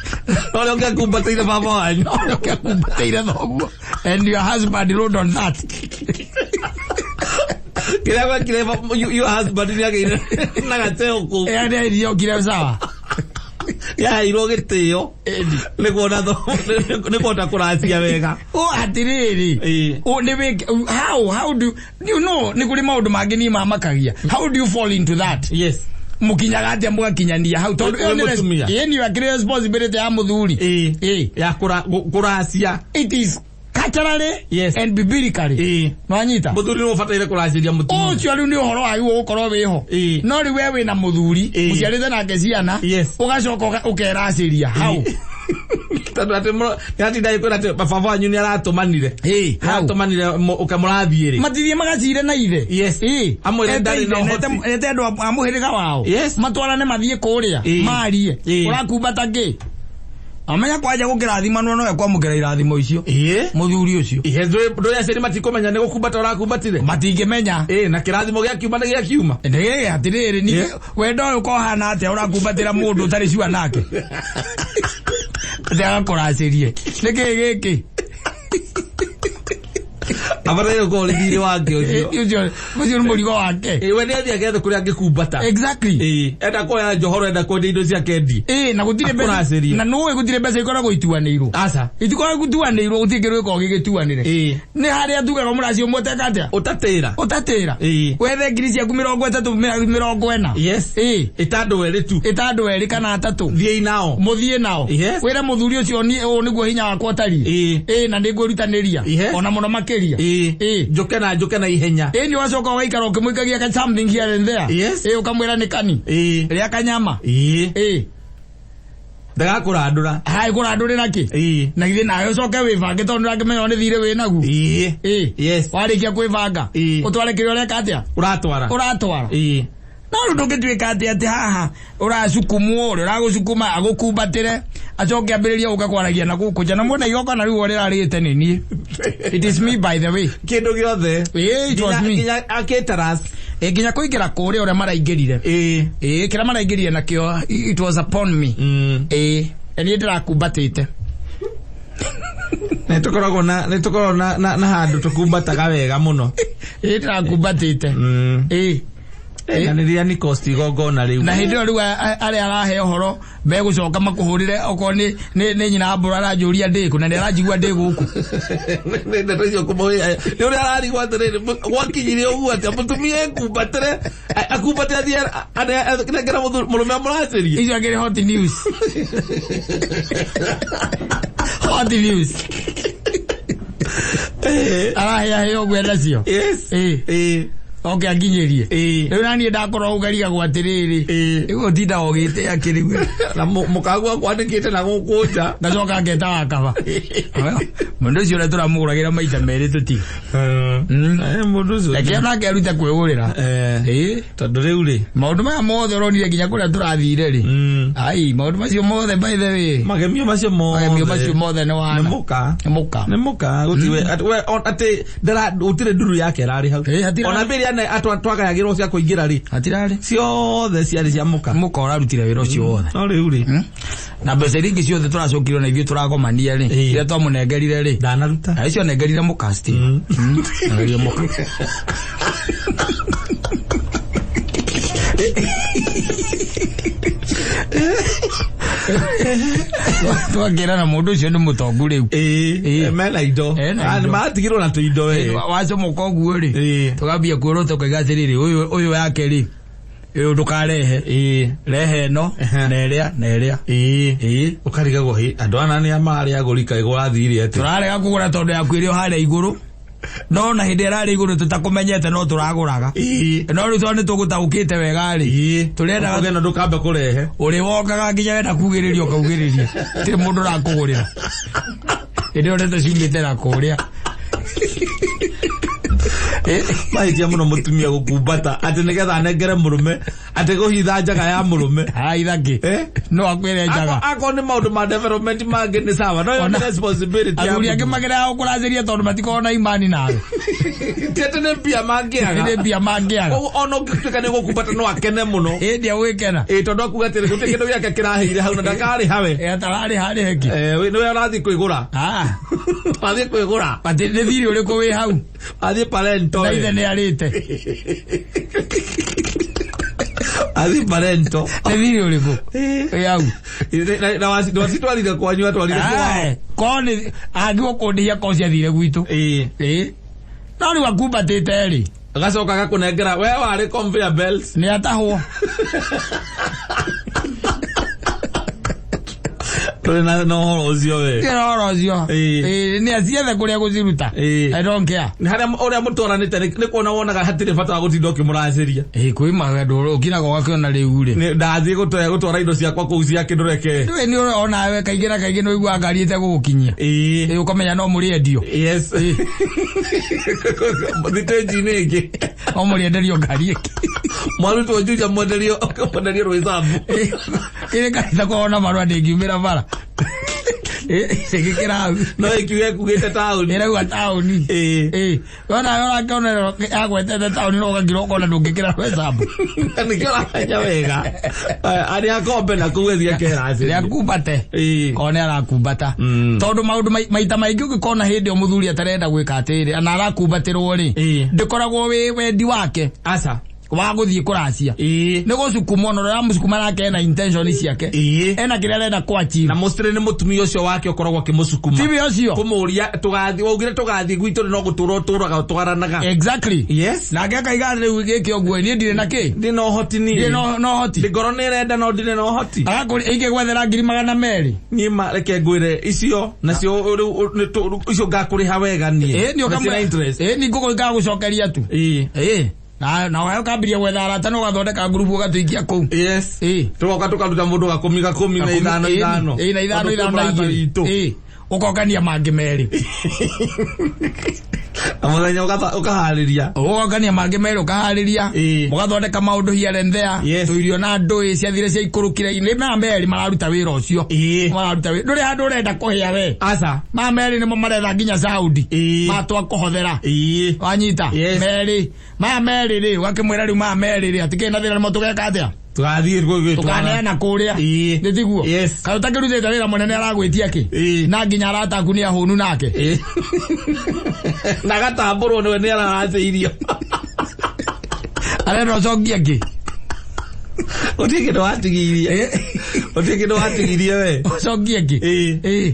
No ũrĩa ũngĩakumbatĩire baba wanyu. Ũrĩa ũngĩakumbatĩire thoguo. And your husband rode on that. Kĩrĩa gwekire your husband nĩagĩire na gateo kũu. Ĩyo nĩ irio ũkire sawa. Yaheirwo gĩtĩo. Nĩ kuona kũracia wega. O atirĩrĩ. Ĩĩ. O nĩ wĩke how do you know nĩ kũrĩ maũndũ mangĩ niĩ mamakagia. How do you fall into that? Yes. Mũkinyaga atĩa mũgakinyania hau tondũ Wĩ ĩyo nĩ mũtumia. ĩĩ nĩyo akĩrĩ responsibility ya mũthuri. Ĩĩ. Ĩĩ. Ya kũracia. It is culturally Yes. and biblically. Ĩĩ. Nwanyita? Mũthuri nĩwe ũbataire kũracĩria mũtumia. Ũcio rĩu nĩ ũhoro wagĩrĩirwo gũkorwo wĩho. Ĩĩ. No rĩu we wĩna mũthuri, Ĩĩ. mũciarĩte nake ciana, Yes. ũgacoka ũkeracĩria hau. Tondũ atĩ nĩatinda agĩkwĩra atĩ baba wanyu nĩaratũmanire. Ĩĩ, hau. Nĩaratũmanire ũkamũrathiĩ rĩ. Matithiĩ magacire na ithe. Yes. Ĩĩ. Amwĩre Ete ndarĩ na ithe, ũhoti. ete andũ a mũhĩrĩga wao. Yes. Matwarane mathiĩ kũrĩa. Ĩĩ. Marie. Ĩĩ. Ũrakumbata kĩ? Amenya kwanja gũkĩrathimanwo no ekwamũkĩra irathimo icio. Ĩĩ. Mũthuri ũcio. Ĩĩ, ndũĩ aciari matikũmenya nĩ gũkumbata ũrakumbatire. Matingĩmenya. Ĩĩ, na kĩrathimo gĩakiuma nĩ gĩakiuma. Ndĩgĩgĩ atĩrĩrĩ ningĩ Yeah. wendo ũyũ kohana atĩa ũrakumbatĩra mũndũ ũtarĩ cua nake. Atĩ agakũracĩrie. Nĩkĩ gĩkĩ? Abataire gũkorwo ũrĩ thiirĩ wake ũcio. Ũcio ũcio nĩ mũrigo wake. Ĩĩ, we nĩathiĩ agethe kũrĩa angĩkumbata. Exactly. Ĩĩ, enda kuoya njohoro enda kwendia indo ciake endie. Ĩĩ na gũtirĩ mbeca Akũracĩrie. na nũĩ gũtirĩ mbeca ikoragwo ituanĩirwo. Aca. Itikoragwo ituanĩirwo gũtirĩ kĩndũ gĩkoragwo gĩgĩtuanĩre. Ĩĩ. Nĩ harĩa tugaga mũracio ũmwe ũteka atĩa? Ũtatĩra. Ũtatĩra. Ĩĩ. Wethe ngiri ciaku 30 40. Yes. Ĩĩ. Ĩta andũ erĩ tu. Ĩta andũ erĩ kana atatũ. Thiĩi nao. Mũthiĩ nao. Yes. Wĩre mũthuri ũcio niĩ ũũ nĩguo hinya wakwa ũtariĩ. Ĩĩ. Ĩĩ na nĩngwĩrutanĩria. Yes. Ona mũno makĩria. Ĩĩ. Ĩĩ. Njũke na njũke na ihenya. Ĩĩ nĩ ũgacoka ũgaikara ũkĩmũikagia ka something here and there. Yes. Ĩĩ ũkamwĩra nĩ kani. Ĩĩ. Rĩa kanyama. Ĩĩ. Ĩĩ. Ndagakũrandũra. Hai kũrandũrĩra kĩ? Ĩĩ. Na githĩ nawe ũcoke wĩbange tondũ nĩũrakĩmenya nĩ thirĩ wĩ naguo. Ĩĩ. Ĩĩ. Yes. Warĩkia kwĩbanga. Ĩĩ. Ũtware kĩrĩa ũreka atĩa? Ũratwara. Ũratwara. Ĩĩ. No rĩu ndũngĩtuĩka atĩ atĩ haha ũracukumwo ũrĩa ũragũcukuma agũkumbatĩre acoke ambĩrĩrie gũka kwaragia na gũkũ nja na mwena igongona rĩu rĩrarĩte nĩ niĩ. It is me by the way. Kĩndũ gĩothe. Ĩĩ, it was me. Nginya akĩtaras. Ĩ nginya kũingĩra kũrĩa ũrĩa maraingĩrire. Ĩĩ. Ĩĩ kĩrĩa maraingĩrire nakĩo it was upon me. Ĩĩ na niĩ ndĩrakumbatĩte. Nĩ tũkoragwo na nĩ tũkoragwo na na handũ tũkumbataga wega mũno. Ĩĩ ndĩrakumbatĩte. Ĩĩ. Na nĩ rĩrĩa nĩ cost igongona rĩu. Na hĩndĩ ĩyo rĩu arĩa arahe ũhoro megũcoka makũhũrĩre okorwo nĩ nyina mbũra aranjũria ndĩkũ na nĩ aranjigua ndĩ gũkũ. Nĩ ndeto icio kũmũhe nĩ ũrĩa ararigwo atĩrĩrĩ gwakinyire ũguo atĩa mũtumia ekumbatĩre akumbatĩre athiĩ anengera mũrũme amũracĩrie. Icio akĩrĩ hot news. Hot news. Araheahea ũguo nacio. Yes. Ĩĩ. Ĩĩ. Oke anginyĩrie. Ĩĩ. Rĩu naniĩ ndakorwo ũgarigagwo atĩrĩrĩ. Ĩĩ. Rĩu ũtindaga ũgĩte akĩrĩu. Na mũkaguo akwandĩkĩte na gũkũ nja. Ngacoka ngeta wa kaba. Mũndũ ũcio ũrĩa tũramũgũragĩra maita merĩ tũti. Mũndũ ũcio. Reke onake arute kwĩgũrĩra. Ĩĩ. Tondũ rĩu rĩ. Maũndũ maya mothe ũronire nginya kũrĩa tũrathire rĩ. Ai, maũndũ macio mothe by the way. Magemio macio mothe. Magemio macio mothe nĩ Nĩ wana. mũka. Nĩ mũka. Nĩ mũka gũtiwe atĩ ndara gũtirĩ nduru yake ĩrarĩ hau. Ĩĩ, hatirarĩ. Ona mbere ĩrĩa twagayagĩrwo cia kũingĩra rĩ. Hatirarĩ. Ciothe ciarĩ cia mũka. Mũka ũrarutire wĩra ũcio wothe. No rĩu rĩ. Na mbeca iria ingĩ ciothe tũracokire na ithuĩ tũragomania rĩ. Ĩĩ. Iria twamũnengerire rĩ. Ndanaruta. Na icio nengerire mũka still. Nengerire mũka. Twakĩra na mũndũ ũcio nĩ mũtongu rĩu. Ĩĩ. Mena indo. Ena indo. Matigirwo na tũindo we. Wacomoka ũguo rĩ. Ĩĩ. Tũkambia kuorota ũkaiga atĩrĩrĩ ũyũ yake rĩ. Ĩyo ndũkarehe. Ĩĩ. Rehe ĩno na ĩrĩa na ĩrĩa. Ĩĩ. Ĩĩ. Ũkarigagwo hĩ andũ ana nĩ amarĩa agũri kaĩ gũrathire atĩa. Tũrarega kũgũra tondũ yaku ĩrĩ o harĩa igũrũ. No na hĩndĩ ĩrarĩ igũrũ tũtakũmenyete no tũragũraga. Ĩĩ. No rĩu tondũ nĩtũgũtaũkĩte wega rĩ. Ĩĩ. Tũrendaga Ũkauga ĩno ndũkambe kũrehe. Ũrĩ wokaga nginya wenda kugĩrĩria ũkaugĩrĩria. Tirĩ mũndũ ũrakũgũrĩra. Hĩndĩ ĩyo ndeto ciumĩte na kũrĩa. Mahĩtia mũno mũtumia gũkumbata atĩ nĩgetha anengere mũrũme atĩ kũhitha njaga ya mũrũme. Araitha kĩ? Eh? No akwĩre njaga. Akorwo nĩ maũndũ ma development mangĩ nĩ sawa no ĩyo nĩ responsibility ya Athuri angĩ mũthuri. mageraga gũkũracĩria tondũ matikoragwo na imani nawe. Ti atĩ nĩ mbia mangĩaga. Nĩ mbia mangĩaga. Koguo ona ũngĩtuĩka nĩ gũkumbata no akene mũno. Ĩndĩ agwĩkena. Ĩĩ tondũ akuga atĩrĩ gũtirĩ kĩndũ gĩake kĩrahĩire hau na ndakarĩha we. Atararĩ harĩ heki. Nĩwe ũrathiĩ kwĩgũra. Ah. Wathiĩ kwĩgũra. Atĩ nĩ thirĩ ũrĩkũ wĩ hau? Athiĩ parento. Na ithe nĩ arĩte. Athiĩ parento. Nĩ thirĩ ũrĩkũ? Wĩ hau. Na wacitwarire kwanyu atwarire kwao. Ko nĩ angĩgũkũndĩhia ko ciathire gwitũ. Ĩĩ. Ĩĩ. No rĩu akumbatĩte rĩ. Agacoka agakũnengera we warĩ conveyor belt. Nĩ atahwo. Tũrĩ na ũhoro ũcio we. Nĩ ũhoro ũcio. Ĩĩ. Ĩĩ nĩ aciethe kũrĩa gũciruta. Ĩĩ. I don't care. Nĩ harĩa ũrĩa mũtwaranĩte nĩ kuona wonaga hatirĩ bata wa gũtinda ũkĩmũracĩria. Ĩĩ kwĩ maũndũ ũkiraga ũgakĩona rĩu rĩ. Ndathiĩ gũtwara indo ciakwa kũu cia kĩndũreke. Ndũĩ nĩ onawe kaingĩ na kaingĩ nĩ ũiguaga ngari ĩtegũgũkinyia. Ĩĩ. Ĩĩ ũkamenya no mũrĩendio. Yes. Thitĩnji-inĩ ĩngĩ. No mũrĩenderio ngari ĩngĩ. Mwarutwo Juja mwenderio Rwĩsambu. Ĩrĩ kanitha kwao na marũa ndĩngiumĩra bara. Ĩgĩkĩra hau. No ĩkiuga ĩkugĩte taũni. Ĩrauga taũni. Ĩĩ. Ĩĩ. Wona ũrakĩona agwetete taũni no ũgakira ũkona ndũngĩkĩra Rwĩsambu. Nĩkĩo ũramenya wega. Arĩa akombe na kũu ĩthiĩ akeracĩrie. Nĩakumbate. Ĩĩ. Korwo nĩ arakumbata. Tondũ maũndũ maita maingĩ ũngĩkona hĩndĩ ĩyo mũthuri atarenda gwĩka atĩrĩ na arakumbatĩrwo rĩ. Ĩĩ. Ndĩkoragwo wĩ wendi wake. Aca. Wa gũthiĩ kũracia. Ĩĩ. Nĩ gũcukumwo na ũrĩa ũramũcukuma nake ena intention ciake. Ĩĩ. Ena kĩrĩa arenda kũ achieve. Na mostly nĩ mũtumia ũcio wake ũkoragwo akĩmũcukuma. Tiwe ũcio. Kũmũria tũgathiĩ waugire tũgathiĩ gwitũ no gũtũra ũtũraga ũtwaranaga. Exactly. Yes. Nake akaiga rĩu gĩkĩ ũguo niĩ ndirĩ na kĩ. Ndĩ na ũhoti niĩ. Ndirĩ na ũhoti. Ngoro nĩ ĩrenda no ndirĩ na ũhoti. Agakũria ingĩgwethera 200,000. Niĩ ma reke ngwĩre icio nacio rĩu icio ngakũrĩha wega niĩ. Ĩĩ nĩ Na ciĩna interest. Ĩĩ nĩ ngũkũ ngagũcokeria tu. Ĩĩ. Ĩĩ. Na na ũkambiria gwetha arata na ũgathondeka ngurubu ũgatũikia kũu. Yes. Ĩĩ. Tũgoka tũkaruta mũndũ gakũmi gakũmi na ithano ithano. Ĩĩ na ithano ithano na Tondũ kwĩ igĩrĩ. mũrata witũ. Ĩĩ. Ũkongania mangĩ merĩ. Na mũthenya ũkaharĩria. Ũgokania mangĩ merĩ ũkaharĩria. Ĩĩ. Mũgathondeka maũndũ here and there. Yes. Tũirio na ndũĩ ciathire ciaikũrũkire. Nĩ maya merĩ mararuta wĩra ũcio. Ĩĩ. Mararuta wĩra. Ndũrĩ handũ ũrenda kũhĩa we. Aca. Maya merĩ nĩmo maretha nginya Saudi. Ĩĩ. Matwa kũhothera. Ĩĩ. Wanyita. Yes. Merĩ. Maya merĩ rĩ ũgakĩmwĩra rĩu maya merĩ rĩ atikĩrĩ na thĩna nĩmo tũgeka atĩa? Tũgathiĩ Tũkaneana kũrĩa. Ĩĩ. Nĩ tiguo? Yes. Kaĩ ũtakĩrutĩte wĩra mũnene aragwĩtia kĩ? Ĩĩ. Na nginya arata aku nĩ ahũnu nake. Ĩĩ. Na agatambũrwo nĩwe nĩ araracĩirio. Arenda ũcokie kĩ? Gũtirĩ kĩndũ watigirie. Gũtirĩ kĩndũ watigirie we. Ũcokie kĩ? Ĩĩ. Ĩĩ.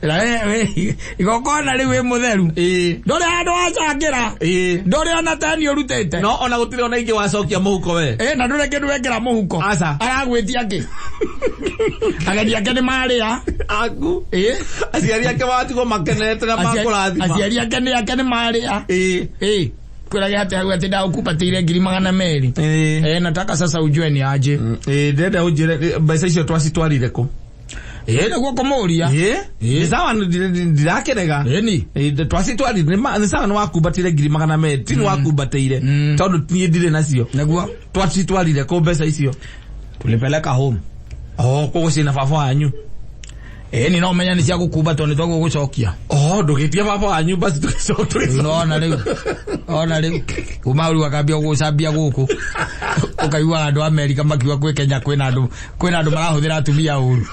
Na we igongona rĩu wĩ mũtheru. Ĩĩ. Ndũrĩ handũ wacangĩra. Ĩĩ. Ndũrĩ ona teni ũrutĩte. No ona gũtirĩ ona ingĩ wacokia mũhuko we. Ĩĩ na ndũrĩ kĩndũ wekĩra mũhuko. Aca. Aragwĩtia kĩ? Ageni ake nĩ marĩa. Aku. Ĩĩ. Aciari ake matigwo makenete na makũrathima. Aciari ake nĩ ake nĩ marĩa. Ĩĩ. Ĩĩ. Kwĩrage atĩ hau atĩ ndagũkumbatĩire 200,000. Ĩĩ. Nataka sasa ujue ni aje. Ĩĩ ndĩrenda ũnjĩre mbeca icio twacitwarire kũ? Ĩĩ nĩguo kũmũria. Ĩĩ. Nĩ sawa ndirakĩrega. Ĩni. Twacitwarire nĩ sawa nĩ wakumbatĩire 200,000 ti nĩ wakumbatĩire tondũ niĩ ndirĩ nacio. Nĩguo. Twacitwarire kũ mbeca icio? Tulipeleka home. Oh, koguo ciĩna baba wanyu. Ĩni no menya nĩ cia gũkumbatwo nĩ twagũgũcokia. Oh, ndũgĩtie baba wanyu basi tũgĩcokia. Nona rĩu. Ona rĩu. Kuma rĩu akambia gũcambia gũkũ. Ũkaiguaga andũ a Amerika makiuga kwĩ Kenya kwĩna andũ marahũthĩra atumia ũru.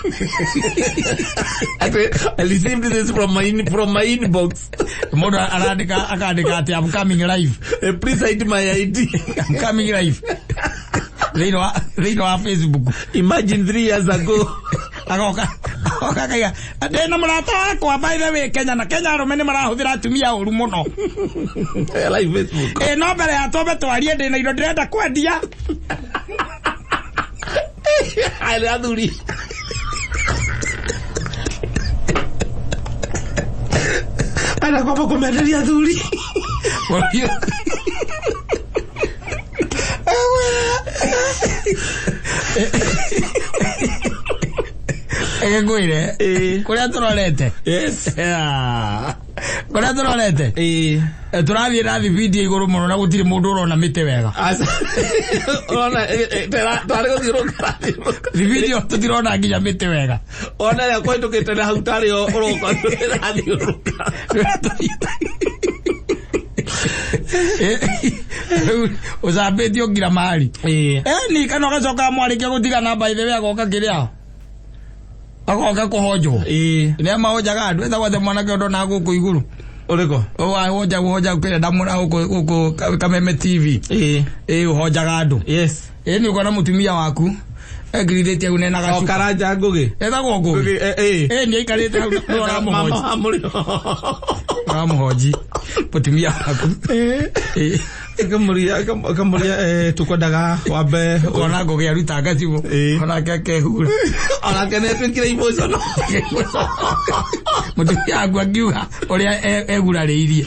I received this from my inbox. Mũndũ arandĩka akandĩka atĩ I'm coming live. Please hide my ID. I'm coming live. Thĩinĩ wa Facebook. Imagine 3 years ago. Agoka Agoka akaiga ndĩna mũrata wakwa, by the way, Kenya na Kenya arũme nĩ marahũthĩra atumia ũru mũno. Live Facebook. Ĩ no mbere ya twambe twarie, ndĩna indo ndĩrenda kwendia. Arĩ athuri. Ana kwamba kũmenderia athuri. Eke ngwĩre Ĩĩ. kũrĩa tũrorete. Yes. Yeah. Kũrĩa tũrorete. Ĩĩ. Tũrathiĩ na thibindi igũrũ mũno na gũtirĩ mũndũ ũrona mĩtĩ wega. Aca. Ũrona twarĩ gũthiũrũrũka. Thibindi ĩyo tũtirona nginya mĩtĩ wega. Ona ĩrĩa kũhĩtũkĩte na hau tarĩ o ũroka ĩrathiũrũrũka. Rĩu ũcambĩtio ngira mahali. Ĩĩ. Ni kana ũgacoka mwarĩkia gũtigana, by the way, agoka kĩrĩa agoka kũhonjwo. Ĩĩ. Nĩ mahonjaga andũ ĩtagwo atĩ mwanake ũndũ na gũkũ igũrũ. Ũrĩkũ? Wahonja ũhonja kĩrĩa ndamũra gũkũ gũkũ Kameme TV. Ĩĩ. Ĩ ũhonjaga andũ. Yes. Ĩ nĩ ũkona mũtumia waku ekirithĩtie hau nena O gacuka. Karanja Ngũgĩ. Etagwo Ngũgĩ. Ngũgĩ, ĩĩ. Ĩ nĩ aikarĩte hau nĩ ũramũhonji. Mama wa mũrĩo. Ũramũhonji mũtumia waku. Ĩ Ĩkamũria tũkwendaga wambe ũkona Ngũgĩ aruta gacibũ. Ĩ. Onake akehura. Onake nĩ atuĩkire emotional. Mũtumia waku akiuga ũrĩa egurarĩirie.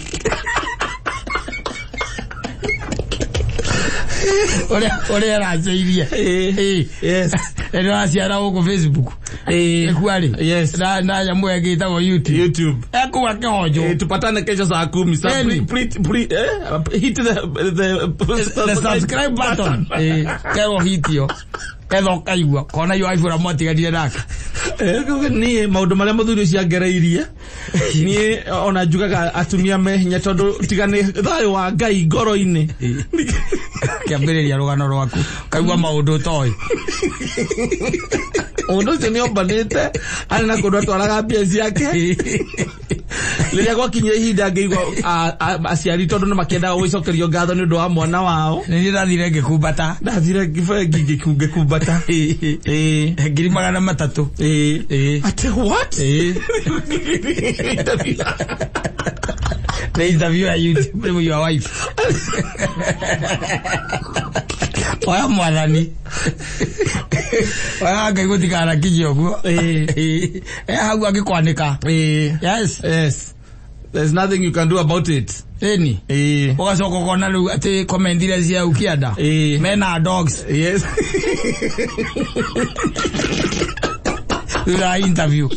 Ũrĩa eracĩirie. Ĩ. Ĩ. Yes. Nĩ waciara gũkũ Facebook. Ĩ. Ĩkuarĩ. Yes. Na nyamũ ĩngĩ ĩtagwo YouTube. YouTube. Ekũu akĩhonjwo. Tupatane kesho saa 10. Sa Eni. Hit the The subscribe button. Kerwo hitio. Ketha ũkaigua. Kona iyo wife ũrĩa mwatiganire nake. Niĩ maũndũ marĩa mũthuri ũcio angereirie, niĩ ona njugaga atumia me hinya tondũ tiga nĩ thayũ wa Ngai ngoro-inĩ. Kĩambĩrĩria rũgano rwaku. Kaigua maũndũ ũtoĩ. Mũndũ ũcio nĩ ombanĩte arĩ na kũndũ atwaraga mbia ciake. Rĩrĩa gwakinyire ihinda ngĩigua aciari tondũ nĩ makĩendaga gũgĩcokerio ngatho nĩ ũndũ wa mwana wao. Nĩ niĩ ndathire ngĩkumbata. Ndathire bengi ngĩkumbata. Ĩĩ. 300,000. Ĩĩ. Ĩĩ. Ate what? Ĩĩ. Nĩ interview ya YouTube with your wife. Oya mwathani. Oya Ngai gũtikanakinyie ũguo. Ĩĩ. Ĩĩ. Hau angĩkwanĩka. Ĩĩ. Yes. Yes. There's nothing you can do about it. Ĩni. Ĩĩ. Ũgacoka ũkona rĩu atĩ comment iria cia ũkĩenda. Ĩĩ. Mena dogs Yes. thutha wa interview.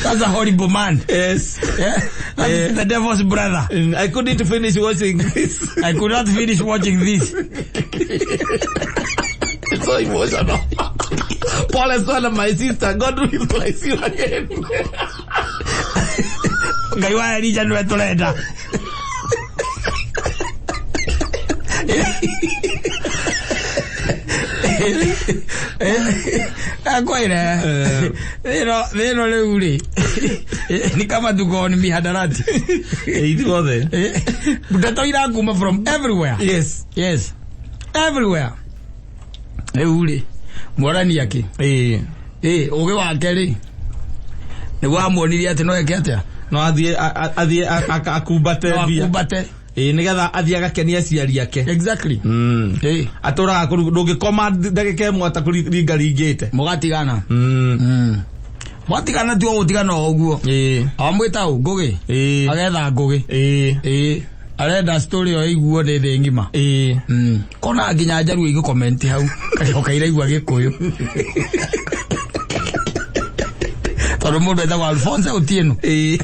That's a horrible man. Yes. Yeah? That is the devil's brother. I couldn't finish watching this. I could not finish watching this. It's so emotional. Pole sana, my sister. God will bless you again. Ngai wa Elija nĩwe tũrenda. Akwĩre thĩno rĩu rĩ ni kama tuko ni mihadarati. Ithuothe. Ndeto irakuma from everywhere. Yes. Yes, everywhere. Rĩu rĩ mwarani akĩ Ĩĩ. Ĩ ũgĩ wake rĩ nĩguo amuonirie atĩ no eke atĩa. No athiĩ athiĩ akumbate No mbia. akumbate. Ĩĩ, nĩgetha athiĩ agakenia aciari ake. Exactly. Ĩ. Atũraga kũru ndũngĩkoma ndagĩka ĩmwe atakũringaringĩte. Mũgatigana. Mwatigana tu ũgũtigana o ũguo. Ĩĩ. Amwĩta ũ Ngũgĩ. Ĩĩ. Agetha Ngũgĩ. Ĩĩ. Ĩ arenda story ĩyo ĩiguo nĩ thĩ ng'ima. Ĩĩ. Kona nginya njaruo igĩkomenti hau karĩoka iraigua Gĩkũyũ tondũ mũndũ etagwo Alphonse Otieno. Ĩĩ.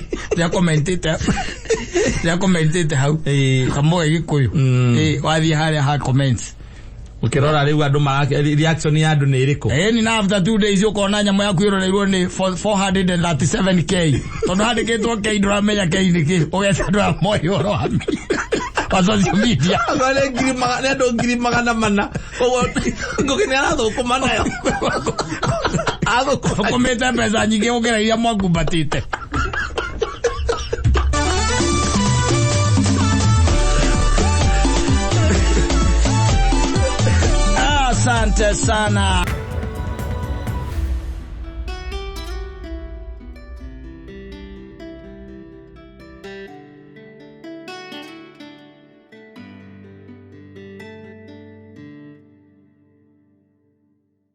Nĩakomentĩte hau. Ĩĩ. Kamũge Gĩkũyũ. Ĩ wathiĩ harĩa ha comments. Ũkĩrora rĩu andũ marake reaction ya andũ nĩ ĩrĩkũ? Ĩni na after 2 days ũkona nyamũ yaku ĩroreirwo nĩ 437K tondũ handĩkĩtwo K ndũramenya K nĩ kĩ ũgetha andũ arĩa moĩ ũhoro wa social media. Andũ nĩ andũ 400,000. Koguo Ngũgĩ nĩ arathũkũma nayo. Athũkũma. Ũkũmĩte mbeca nyingĩ gũkĩra iria mwakumbatĩte. Asante sana.